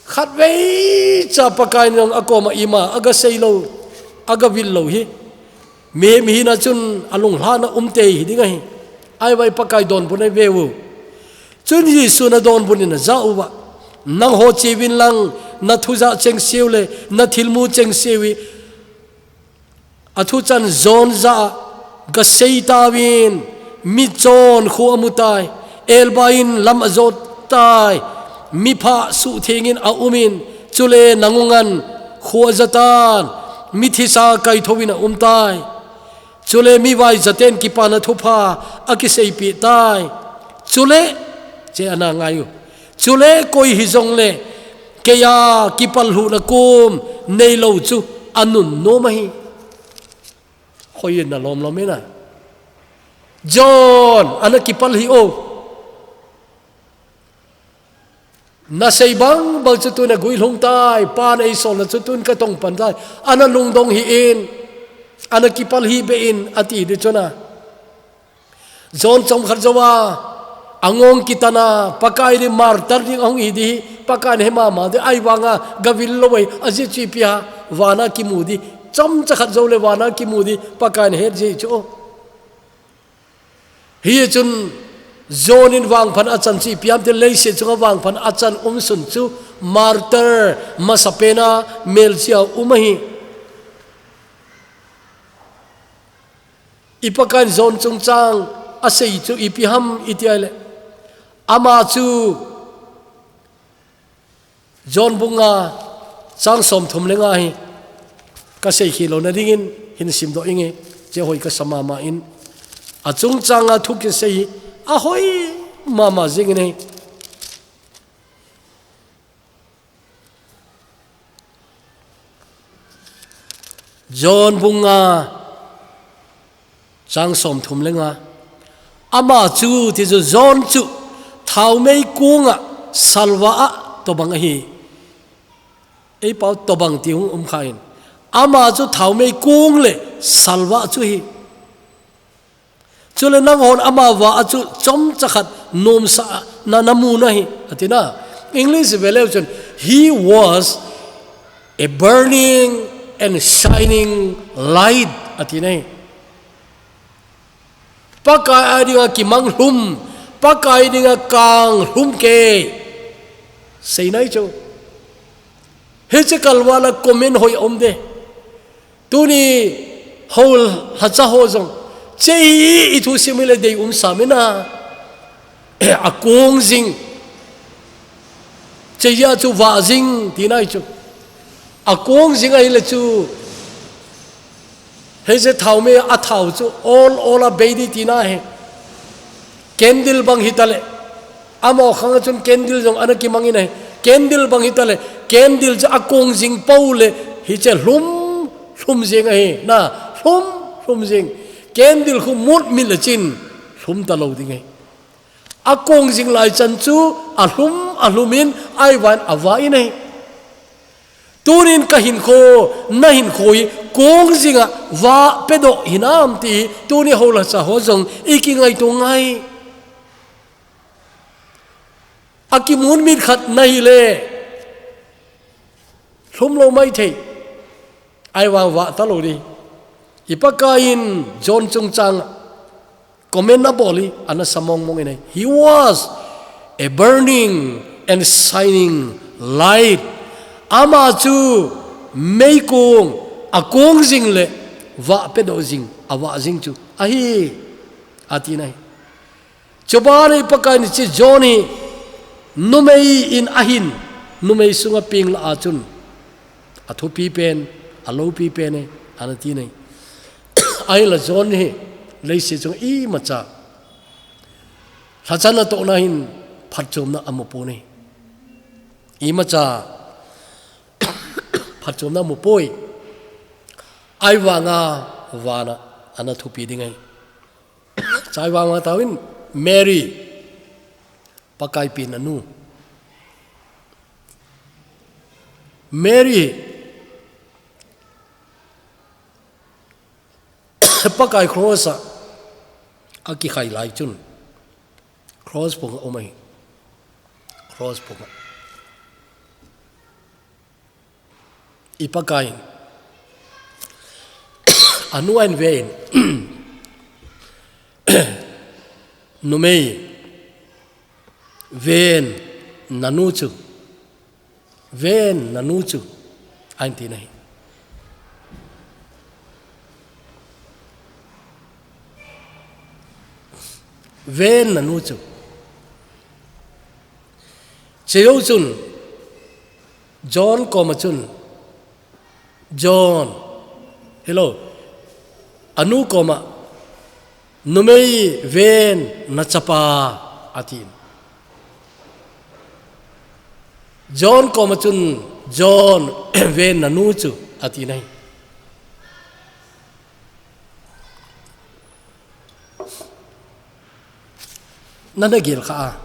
Khatvei cha Pakai in jong akoma ima aga seilou, aga villou hi, mihem hina chun alunglhahna umtei hi ding ahi. Ahivangin Pakai donbut in ve u. Chun Jesun adonbut in ajah uva, nangho cheuvin lang, nathu jah chengse u le nathilmu chengse u hi, athu chan John jah a gasei tauvin, michon kho amutai, elbai in lam ajottai, miphah suhtheng in aumin, chule nangungan kho ajatan, mithisa kaithou in aumtai. Chule mivaijaten kipana thupha akiseipeh tai. Chule, che ana ngai u. Chule koi hijongle, keija kipallhuhna kom neilou chu anunnom ahi. Hoi in nalomlom in a. John, ana kipal hih o. Nasei bangbang chu tun aguilhung tai, Pan eisolna chu tun katong pan tai. Ana lungdong hih in, ana kipal hih beh in, ati di chun a. John chomkhat jouva, angong kitan a, Pakai ding martyr ding ahung hi di hi, Pakai in ahe mama di, ahivanga gavil lou ahi, ajeh chu ipi ham, vana kimu di, chomcha khat joule vana kimu di, Pakai in ahet jeh chu. Hichun John in vangphat achan chu ipi ham itile leiset chunga vangphat achan umsun chu martyr masapen a melchia um ahi. I Pakaiyin John chungchang asei chu ipi ham iti ahile, ama chu John bung nga chang somthum le nga hi kasei khel louna dingin hin simdoh inge, che hoi kasa mama in, achungchanga thu kisei hi ahoi mama jingin ahi. John bung nga chang somthum le nga. Ama chu, ti chu John chu, thaomei konga salvah a tobang ahi. Eipao tobang ti hung um khan. Ama chu thaomei kong le salvah chu ahi. Chule nanghon ama vah a chu chomcha khat nomsahna namu nahi, ati na. English veleu chun, "He was a burning and shining light," ati nahi. Pakai a dinga kimang lhum, Pakai dinga kang lhum kei. Sei nai chu. Hiche kalval a comment hoi um de. Tuni hou lhacha ho jong, che hi i thusim hile deium sam in a, akong jing. Che hia chu vah jing, ti nai chu. Akong jing ahile chu, hiche thaomei a thao chu ol ol a bei di ti nahi. Candle bang hitale, amaho khang a chun candle jong ana kimang in ahi. Candle bang hitale, candle chu akong jing pou le, hiche lhum, lhum jing ahi, na, lhum, lhum jing. Candle khu mut mit le chin, lhum talou ding ahi. Akong jing lai chan chu, alhum, alhum in, ahivangin avah in ahi. Tunin ka hinkho, na hinkho hi kong jinga vah pedoh hinam ti, tuni hou lhacha ho jong i kingaito ngai. Akimun mit khat nahile, lhum lou maithei, ahivang vah talou di. I Pakaiyin John chungchang comment abol hi, ana sa mong mong in ahi. He was a burning and shining light. Ama chu meikong, akong jing le vah pedoh jing, avah jing chu ahi, ati nahi. Chuban i Pakaiyin hiche John hi numei in ahin, numei sunga peng lah a chun athupi pen, aloupi pen e, ana ti nahi. Ahinla John hi leiset chunga imacha lhacha natohna hin phatchomna amu poi. Imacha phatchomna amu poi. Ahivanga vana ana thupi ding ahi. Chai vang vang tauvin, Mary, Pakai pen anu. Mary, Pakai cross a, akikhai lai chun. Cross pung a um ahi. Cross pung a. I Pakai in. Anu ahin ve in. Numei. Ven nanu chu. Ven nanu chu. Ahin ti ahi. Ven nanu chu. Chejou chun. John koma chun. John. Hello. Anu koma. Numei ven nachapa atin. John koma chun John ven nanu chu atin ahi. Nana gel kha a.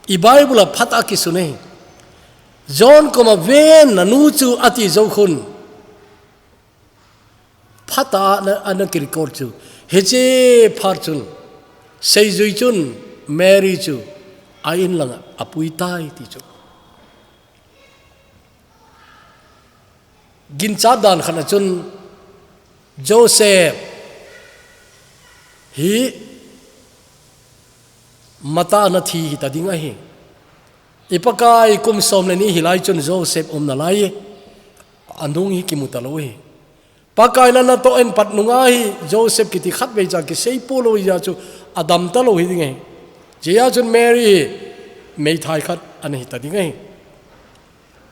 I Bible a phat a kisun ahi. John koma ven nanu chu ati jou khun. Phat a ana, ana kirecord chu. Hiche phat chun. Seijui chun Mary chu a in langa apui tai ti chu. Ginchat dan khat a chun Joseph hi matah a ana thi hita ding ahi. I Pakai kum som le ni hilai chun Joseph umna lai anung hi kimu talou ahi. Pakai in ana toh in pat nunga hi Joseph kiti khatvei cha kisei pulou hija chu adam talou hi ding ahi. Hijeh a chun Mary hi meithai khat ana hita ding ahi.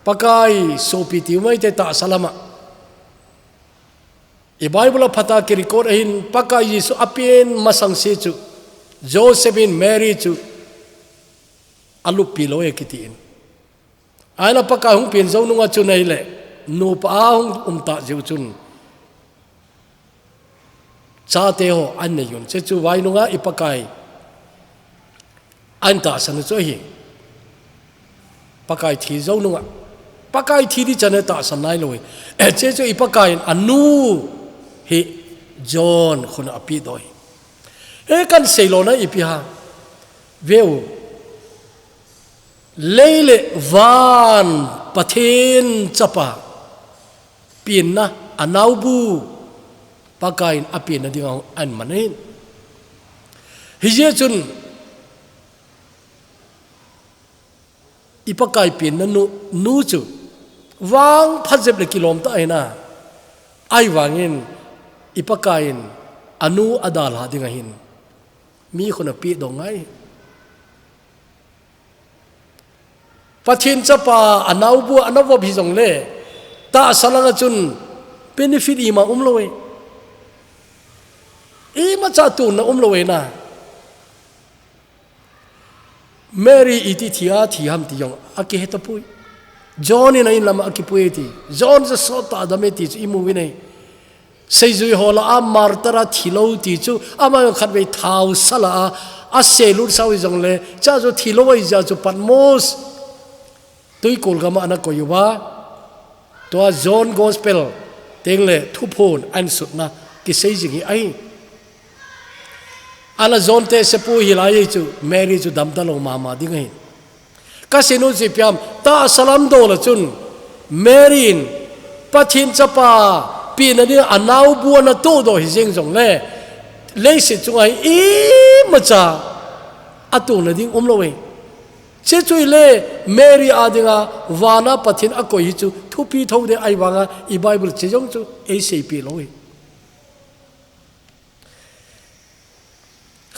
Pakai sopi ti umaite tahsa lama. I Bible a phat a kirecord ahin Pakai Jesu apen masang se chu Joseph in Mary chu aluppi lou e kiti in. Ahinla Pakai hung pen jou nunga chun ahile nupa a hung um ta jeh u chun. Chate ho ahin nei un. Hiche chu vai nunga i Pakai ahin tahsan u chu ahi. Pakai thi jou nunga. Pakai thi ding chan a tahsan nailou ahi. Hiche chu i Pakai in anu hi John khun a apeh doh ahi. Hi kahin sei lona ipi ham. Veu. Lei le van Pathen chapa. Penna, anaubu, Pakai in apenna dinga ahin man ahin. Hijeh chun, i Pakai penna nu, nu chu, vangphat jep le kilom tah ahin a, ahivangin, i Pakai in, anu adalha ding ahin, mi khun a apeh doh ngai. Pathen chapa anaubu ana vop hijongle, tahsa langa chun benefit ima umlou e. Imacha tonna umlou e na. Mary iti thi a thi ham ti jong akihe tapoi. John in a in lama akipui e ti. John jong sot tah a adam e ti chu imu uvin ahi. Seijui ho lah a martyr a thilou ti chu, ama jong khatvei thao sa lah a, aselut sau hijongle, cha chu thilou ahi jeh a chu Patmos tuikol gam a ana koi uva. Tua John Gospel teng le thuphon ahin sutna kisei jing hi ahi. Ahinla John te sepu hilai ahi chu, Mary chu damta lou mama ding ahi. Kasei nom chu ipi ham, tahsa lam dol a chun, Mary in, Pathen chapa, penna dinga anaubu ana tohdoh hijeng jongle, leiset chunga hi imacha, atohna ding umlou e. Hiche chu ahile, Mary a dinga, vana Pathen akoi hi chu, thupi thou ding ahivanga, i Bible hiche jong chu, eiseipeh lou e.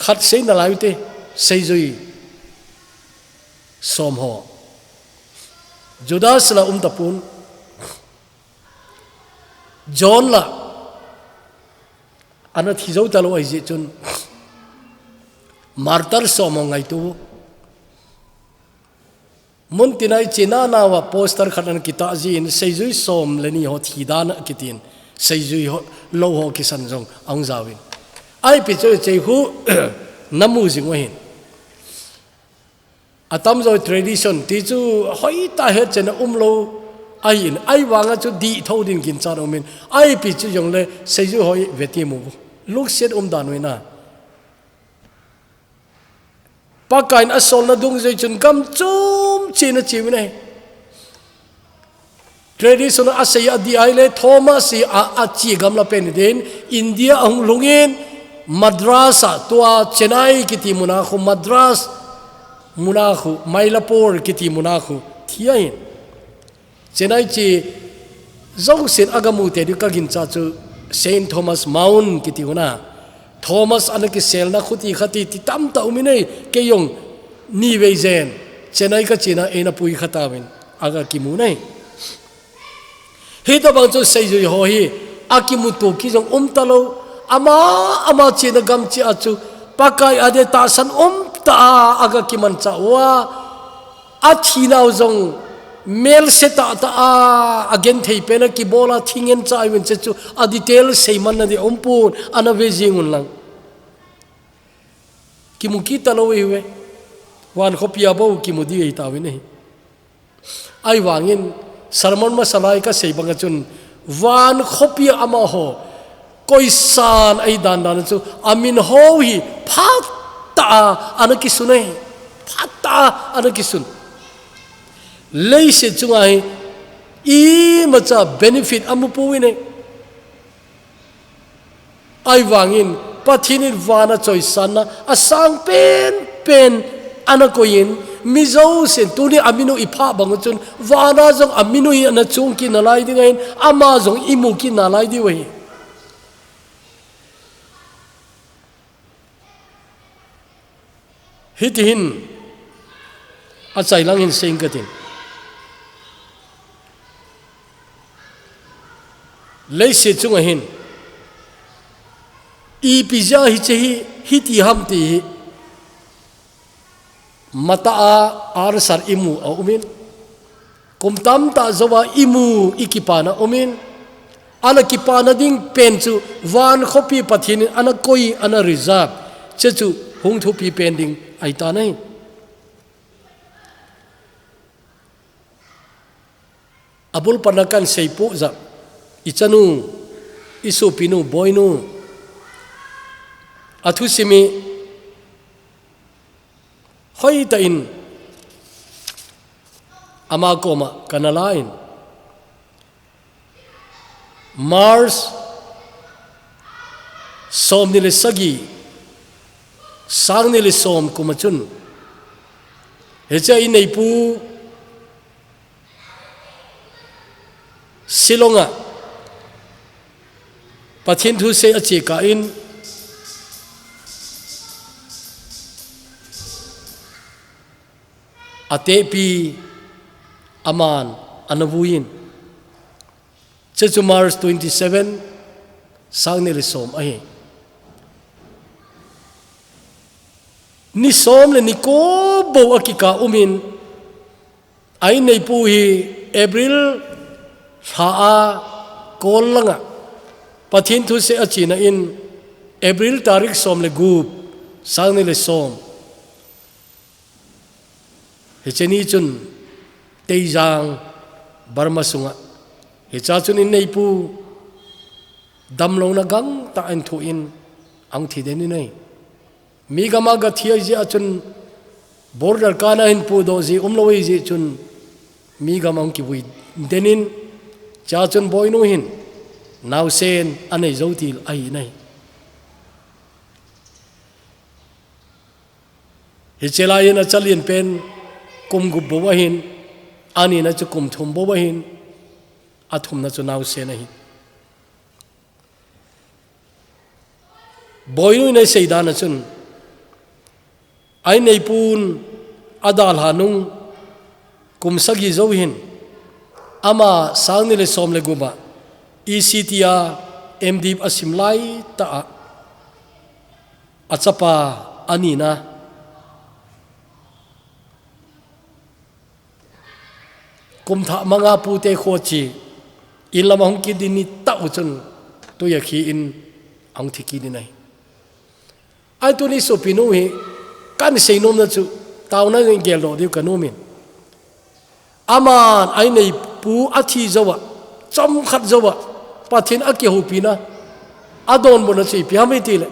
Khat sei nalai ute, seijui som ho. Judas la um tapon. John la ana thi jou talou ahi jeh chun. Martyr som ho ngaito. Muntina i chena nauva poster khat ana kitah jin seijui som le ni ho thi dan a kitin seijui ho lou ho kisan jong ahung jaovin. Ipi chu hiche khu namu jing u ahin. Atamjo tradition ti chu hoitah hetchenna umlou ahin, ahivanga chu dihtho din ginchat umin, ahipi chu jongle seijui ho veti mu. Lungset umdan uina. Pakaiyin asolna dungjui chun gam chom chena chena ahi. Tradition a asei adih ahile Thomas hi a, ache gamla pen din India ahung lhungin Madras a tua Chennai kiti muna khu, Madras muna khu, Mylapore kiti muna khu thi ahin. Chennai che jousen aga mute diu kaginchat chu Saint Thomas Mount kiti huna. Thomas ana kiselna khuti khati ti tamtah umin ahi, kei jong nivei jen Chennai kachena eina pui khatauvin aga kimu ahi. Hitobang chu seijui ho hi akimuto kit jong umtalou, ama, ama chena gam chea chu Pakai a dia tahsan umtah a aga kimanchah uva, athinau jong melse tahtah a, agenthei pen a kibola thingen cha uvin, chechu a detail seimanna dia umpon, ana ve jing un lang. Kimu kit talou ahiuve. Van khopia bou kimu ding ahitauvin ahi. Ahivangin sermon masa lai kasei banga chun van khopia amaho koisan ahi dandan chu amin ho hi phatah a ana kisun ahi. Phatah a ana kisun. Leiset chunga hi imacha benefit amu pouvin ahi. Ahivangin Pathen in vana choisanna asang penpen ana koiyin, mi jousen tuni amin u iphah bang u chun vana jong amin u hi ana chung kit nalai ding ahin, ama jong imu kit nalai diu ahi. Hitihin achailang hin seiyin katin. Leiset chunga hin ipi jeh a hiche hi hiti ham ti hi matah a answer imu aumin. Kum tamtah jouva imu ikipana umin, ana kipana ding pen chu van khopi Pathen in ana koi, ana reserve, chechu hung thupi pen ding ahitan ahi. Abul pana kahin seipoh jeh a, ichanu, isopinu, boinu, athusim hi hoitah in ama koma kana la in, March somni le sagi, sangni le som kum a chun, hiche a ineipu Shillong a Pathen thusei ache kah in, atehpi aman ana vuiyin. Chechu March twenty-seven, sangni le som ahi. Ni som le ni ko bou akikah umin, a ineipu hi April lha a kol langa Pathen thusei achena in, April tarik som le gup, sangni le som. Hiche ni chun Teijang, Burma sunga, hiche a chun ineipu damlouna gangtah ahin thoh in ahung thi den in ahi. Mi gam a gathi ahi jeh a chun border kana hin pudoh ji umlou ahi jeh chun mi gam a ahung kivui den in, hiche a chun boinu hin naosen anei jou til ahi in ahi. Hiche lai in achalen pen kum gup bou ahin, anina chu kum thum bou ahin, athumna chu naosen ahi. Boinu in asei dan a chun, a ineipun adalha nung kum sagi jou hin, ama sangni le som le gup a E C T a M.Div asim lai tah a, achapa anina kum thah manga pute kho che, in lam ahung kit ding ni tah u chun, tui a khi in ahung thi kit in ahi. Ahi tuni sopinu hi, kahin seinomna chu, Taona in geldoh diu ka nom in. Aman a inneipu a thi jouva, chomkhat jouva, Pathen a kihoupina, a donbutna chu ipi ham i ti le,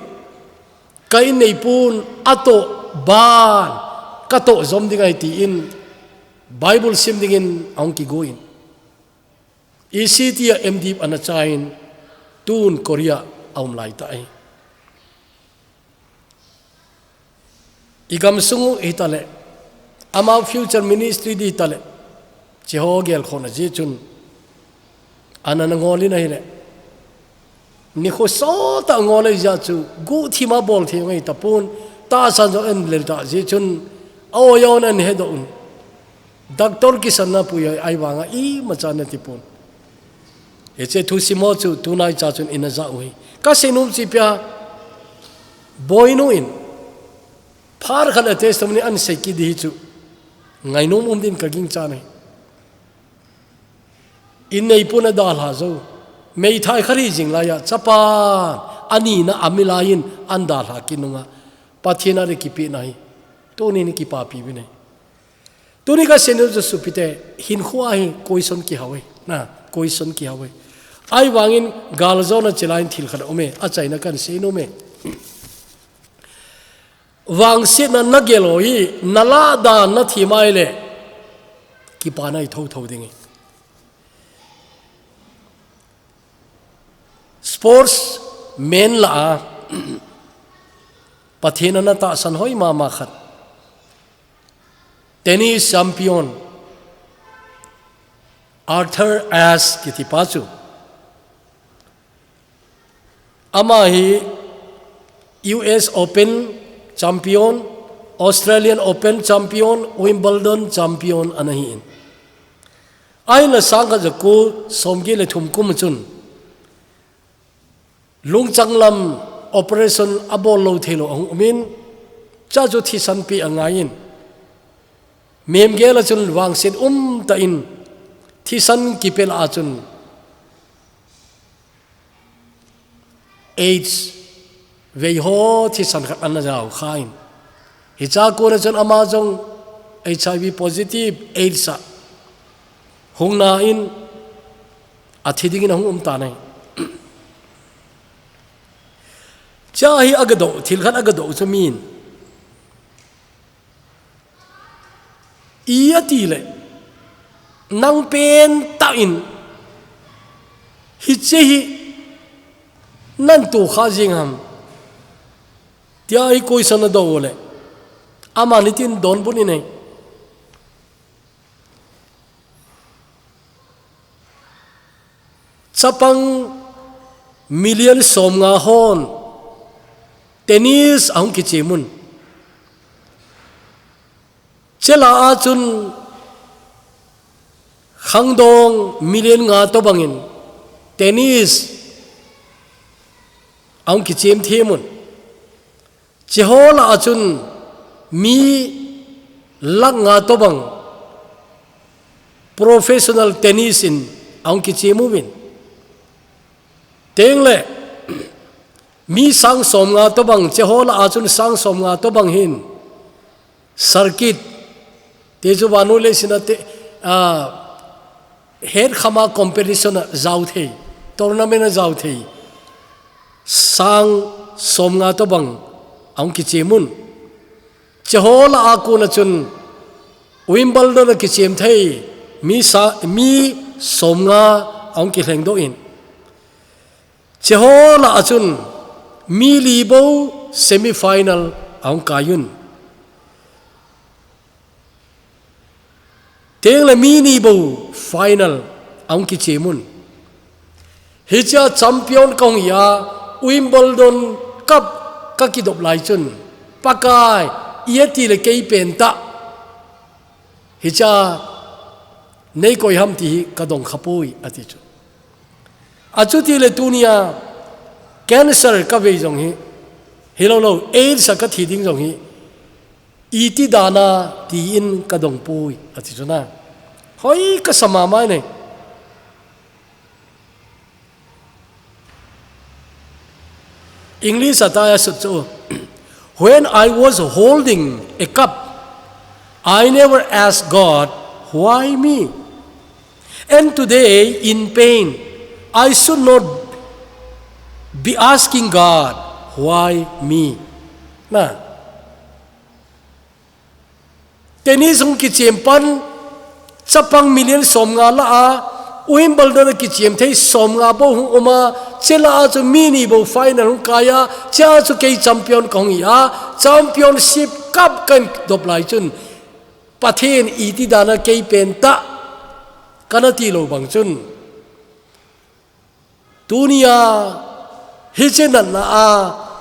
ka inneipun a toh ban, ka toh jom ding ahi tiin, Bible sim dingin a hung kigo in. E C T a M Div ana chai in, tun Korea a um lai ta ahi. I gam sung u hi ta le, amau future ministry di ta le, cheho gelkhona jeh chun, ana na ngol in ahi le. Nikho sot a ngol ahi jeh chu, guhthim a bol thei ngai tapon, tahsan jong en lel ta jeh chun, a oi a on an hedoh un. Doctor kisanna pui ahi, ahivanga imacha na tipon. Hiche thusim ho chu tunaicha chun ina ja u hi. Ka seinom chu ipi ham, boinu in, phat khat le testimony an sei kit di hi chu, ngainom um din ka gingchan ahi. Inneipun a dalha jou. Meithai khat hi jing laiya, chapa anina a milai in an dalha kit nunga, Pathen a ding kipehna hi. Tuni ni kipapi uvin ahi. Tuni ka seinom chu sopite, hinkho a hi question kihou e, na, question kihou e. Ahivangin galjona chilai in thil khat a um e, achaina kan seinom e. Vangsetna na gel ho hi, na lah dan na them a ahile, kipana i thotho ding e. Sportsman lah a, Pathen a na tahsan hoi mama khat. Tennis champion, Arthur Ashe kiti pa chu. Ama hi U S Open champion, Australian Open champion, Wimbledon champion ana hi in. Ahinla sangkhat jako somget le thum kum chun, lungchang lam operation a bol lou thei lou a hung um in, cha chu thisan pe a ngai in. Mihem gel a chun vangset um ta in, thisan kipe lah a chun AIDS vei ho thisan khat ana jao kha in. Hicha kona chun ama jong H I V positive AIDS a hung na in, a thi dingin a hung um ta nai. Cha hi a gadoh, thil khat a gadoh chu min. I a ti le, nang pen ta in, hiche hi nan to kha jing ham. Tia i question a doh le, ama nitin donbut in ei. Chapang million somnga hon tennis a hung kichemun. Chela a chun khangdong million nga tobangin tennis a hung kichem themun. Cheho lah a chun mi lakh nga tobang professional tennis in a hung kichemuvin. Tengle mi sang somnga tobang, cheho lah a chun sang somnga tobang hin circuit, te chu vannoi leiset a te, a, het khama competition a jao thei, tournament a jao thei, sang somnga tobang a hung kichemun. Cheho lah a kona chun Wimbledon a kichem thei mi sa, mi somnga a hung kilhengdoh in. Cheho lah a chun mi li bou semi final a hung kai un. Tengle mi ni bou final a hung kichemun. Hicha champion ka hung hia, Wimbledon Cup ka kidop lai chun, Pakai, i a ti le kei pen ta. Hicha nei koi ham ti hi ka dong kha poi, a ti chu. A chuti le tunia cancer ka vei jong hi, hilou lou, AIDS a ka thi ding jong hi, iti dana tiin ka dong poi, a ti chu na. Hoi ka sa mama e. English a ta a sut chu, "When I was holding a cup, I never asked God, "Why me?" And today, in pain, I should not be asking God, "Why me?" Na. Teni sung kichem pan, chapang million som nga la a, Wimbledon a kichem thei som nga bou hung um a, chela a chu mi ni bou final hung kai a, chea chu kei champion ka hung hi a, championship cup kan dop lai chun, Pathen iti dana kei pen ta, kana ti lou bang chun. Tunia, hiche natna a,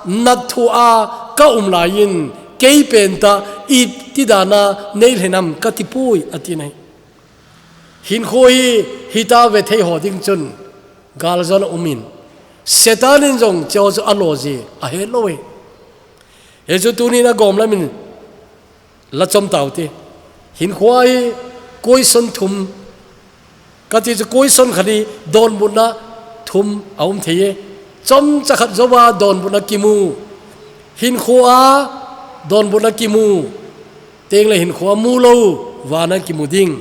nat thu a, ka um lai in, kei pen ta, iti dana, nei lhenam ka ti pui, ati nai. Hinkho hi, hita ve thei ho ding chun, gal zon a um in. Satan in jong, cheo chu a lo ji, a he lo e. He chu tunin a gom lamin, la chom tau te. Hinkho hi, koi son thum, Kati chu koi son khat hi donbutna thum a um thei e. Chomcha khat jouva donbutna kimu. Hinkho a donbutna kimu. Tengle hinkho a mu lou, vana kimu ding.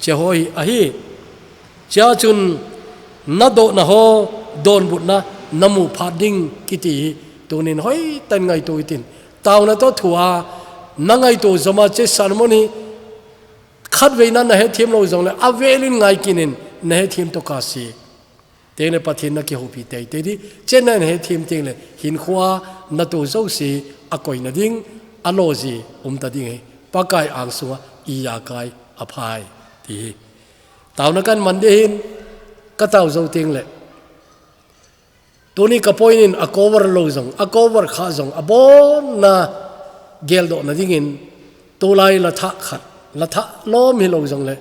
Che ho hi ahi. Chea chun na dohna ho donbutna na mu phat ding kiti hi. Tunin hoitan ngaito hitin. Tauna toh thu a na ngaito jom a che sermon hi Khatvei na na hethem lou jongle, avelin ngai kinin na hethem toh kasi. Tengle Pathen na kihoupi teitei di, chena na hethem tengle, hinkho a na toh jouse, a koina ding, a lo ji, um ta ding hi, Pakai angsunga, i jakai, a phai, ti hi. Tauna kan man de hin, ka tau jou tengle. Tuni ka point in a cover lou jong, a cover kha jong, abonna geldohna dingin, tulai la thah khat, la thah lom hilou jongle,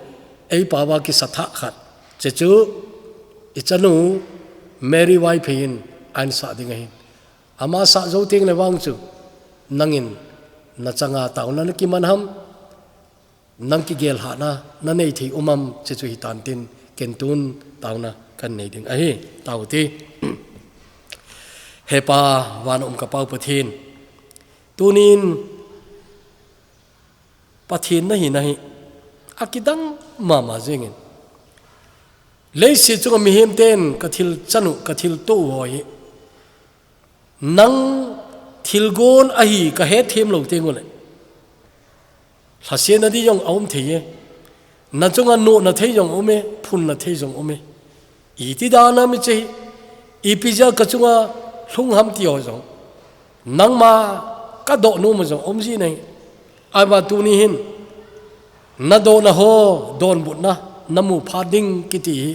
ei pao a kisa thah khat. Che chu, i chanu, Mary Vaiphei in, ahin sah ding ahin. Ama sah jou tengle vang chu, nangin, na changa tauna na kiman ham, Nang kigelhahna, na nei thei um am, che chu hitan tin, ken tun tauna kan nei ding ahi, tau ti. He Pa, vana um ka Pau Pathen. Tunin Pathen na hina hi, a kidang mama jengin. Leiset chunga mihem ten ka thil chan u, ka thil toh u ho hi. Nang thilgon ahi ka hethem lou teng ule. Lhasetna di jong a um thei e. Na chunga nohna thei jong um e, phunna thei jong um e. Iti dana mi che hi. Ipi jeh a ka chunga lhung ham ti ho jong. Nangma ka doh nom jong um ji nai. Ahivang tuni hin. Na dohna ho, donbutna, na mu phat ding kiti hi.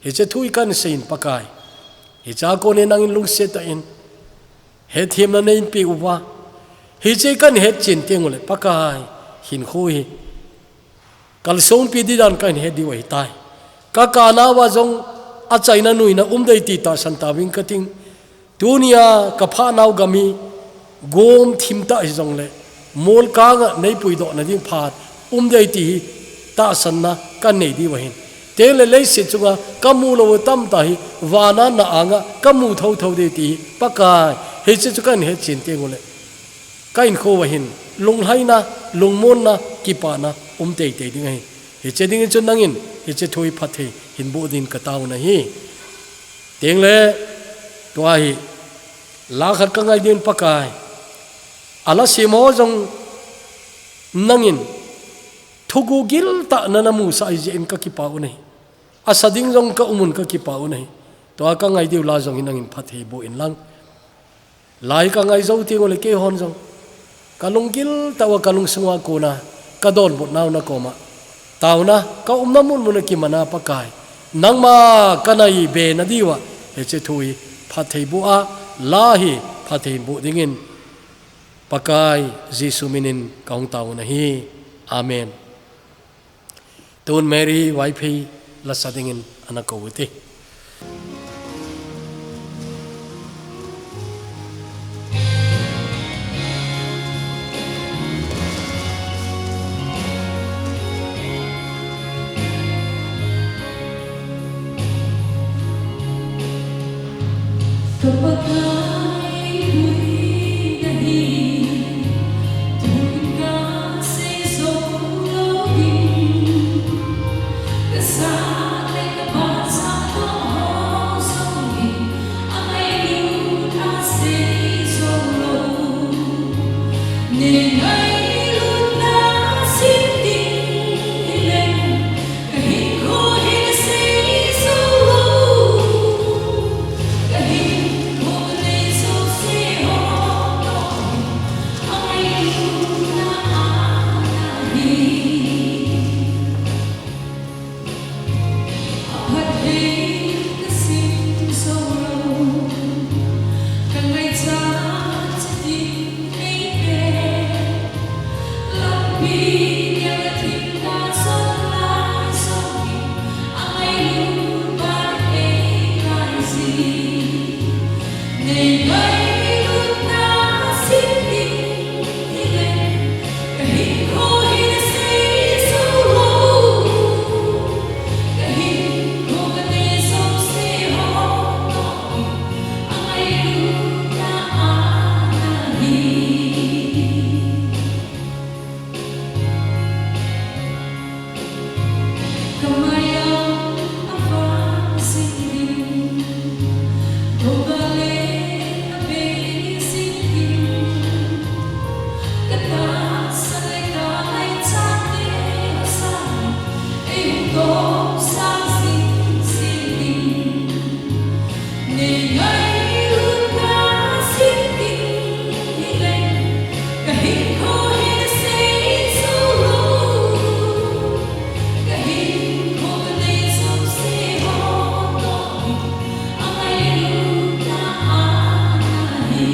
Hiche thu hi kan seiyin Pakai. Hiche a kon in nangin lungset tah in. Hethemna neihin pe uva. Hiche kan hetchen teng ule Pakai. Hinkho hi. Kalsonpi di dan kan het diu ahitai. Ka kanauva jong achaina nuina um dei ti tahsan tauving kating. Tunia ka phanau gam hi gom thim tah hijongle, molkanga nei puidohna ding phat um dei ti hi tahsanna ka nei diu ahin. Tengle leiset chunga ka mu lou tamtah hi vana na anga ka mu thotho ding ti hi Pakai, hiche chu kan hetchen teng ule. Ka hinkho uva hin lunglhaina, lungmonna, kipana um teitei ding ahi. Hiche dingin chun nangin hiche thu hi phatthei hin boh din ka tao nahi. Tengle, tua hi, la khat ka ngai din Pakai. A la sem ho jong nangin, thuguh gil tah na na musah ahi jeh in ka kipah u nahi. A sa ding jong ka um un ka kipah u nahi. Tua ka ngai diu la jong hi nangin phatthei boh in lang. Lai ka ngai jou teng ule kei hon jong. Ka lunggil tah uva ka lungsung uva kona, ka donbutnau na koma. Tauna, ka umna mun mun a kimana Pakai. Nangma ka naibe na diuva, hiche thu hi phatthei boh a, la hi phatthei boh dingin. Pakai, Jesu minin ka hung tao nahi. Amen. Tun Mary Vaiphei la sa dingin ana kou u hite. Aphat hei kasim jou lou, kangaichat chiding eipe. Lampi neo a thim kasot lai jong in, angailut ban eilai jin. Nei ngailutna sim ding hile, kahinkho hi nasei jou lou. Kahinkho kanei jouse ho toh, angailutna ana hi. Kamai a avang jing ding, thouva le abei jing ding. Katahsa le kangaichat te ho sangin, eihung domsang jing jing ding. Nei ngailutna sim ding hile, kahinkho hi nasei jou lou. Kahinkho kanei jouse ho toh, angailutna ana hi.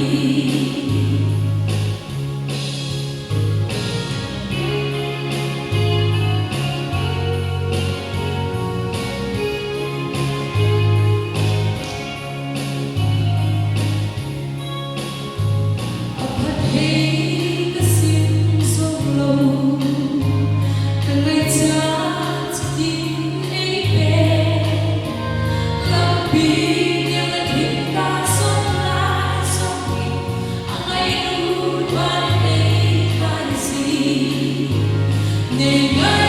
Aphat hei kasim jou lou, kangaichat chiding eipe. Lampi neo a thim kasot lai jong in, angailut ban eilai jin. Nei ngai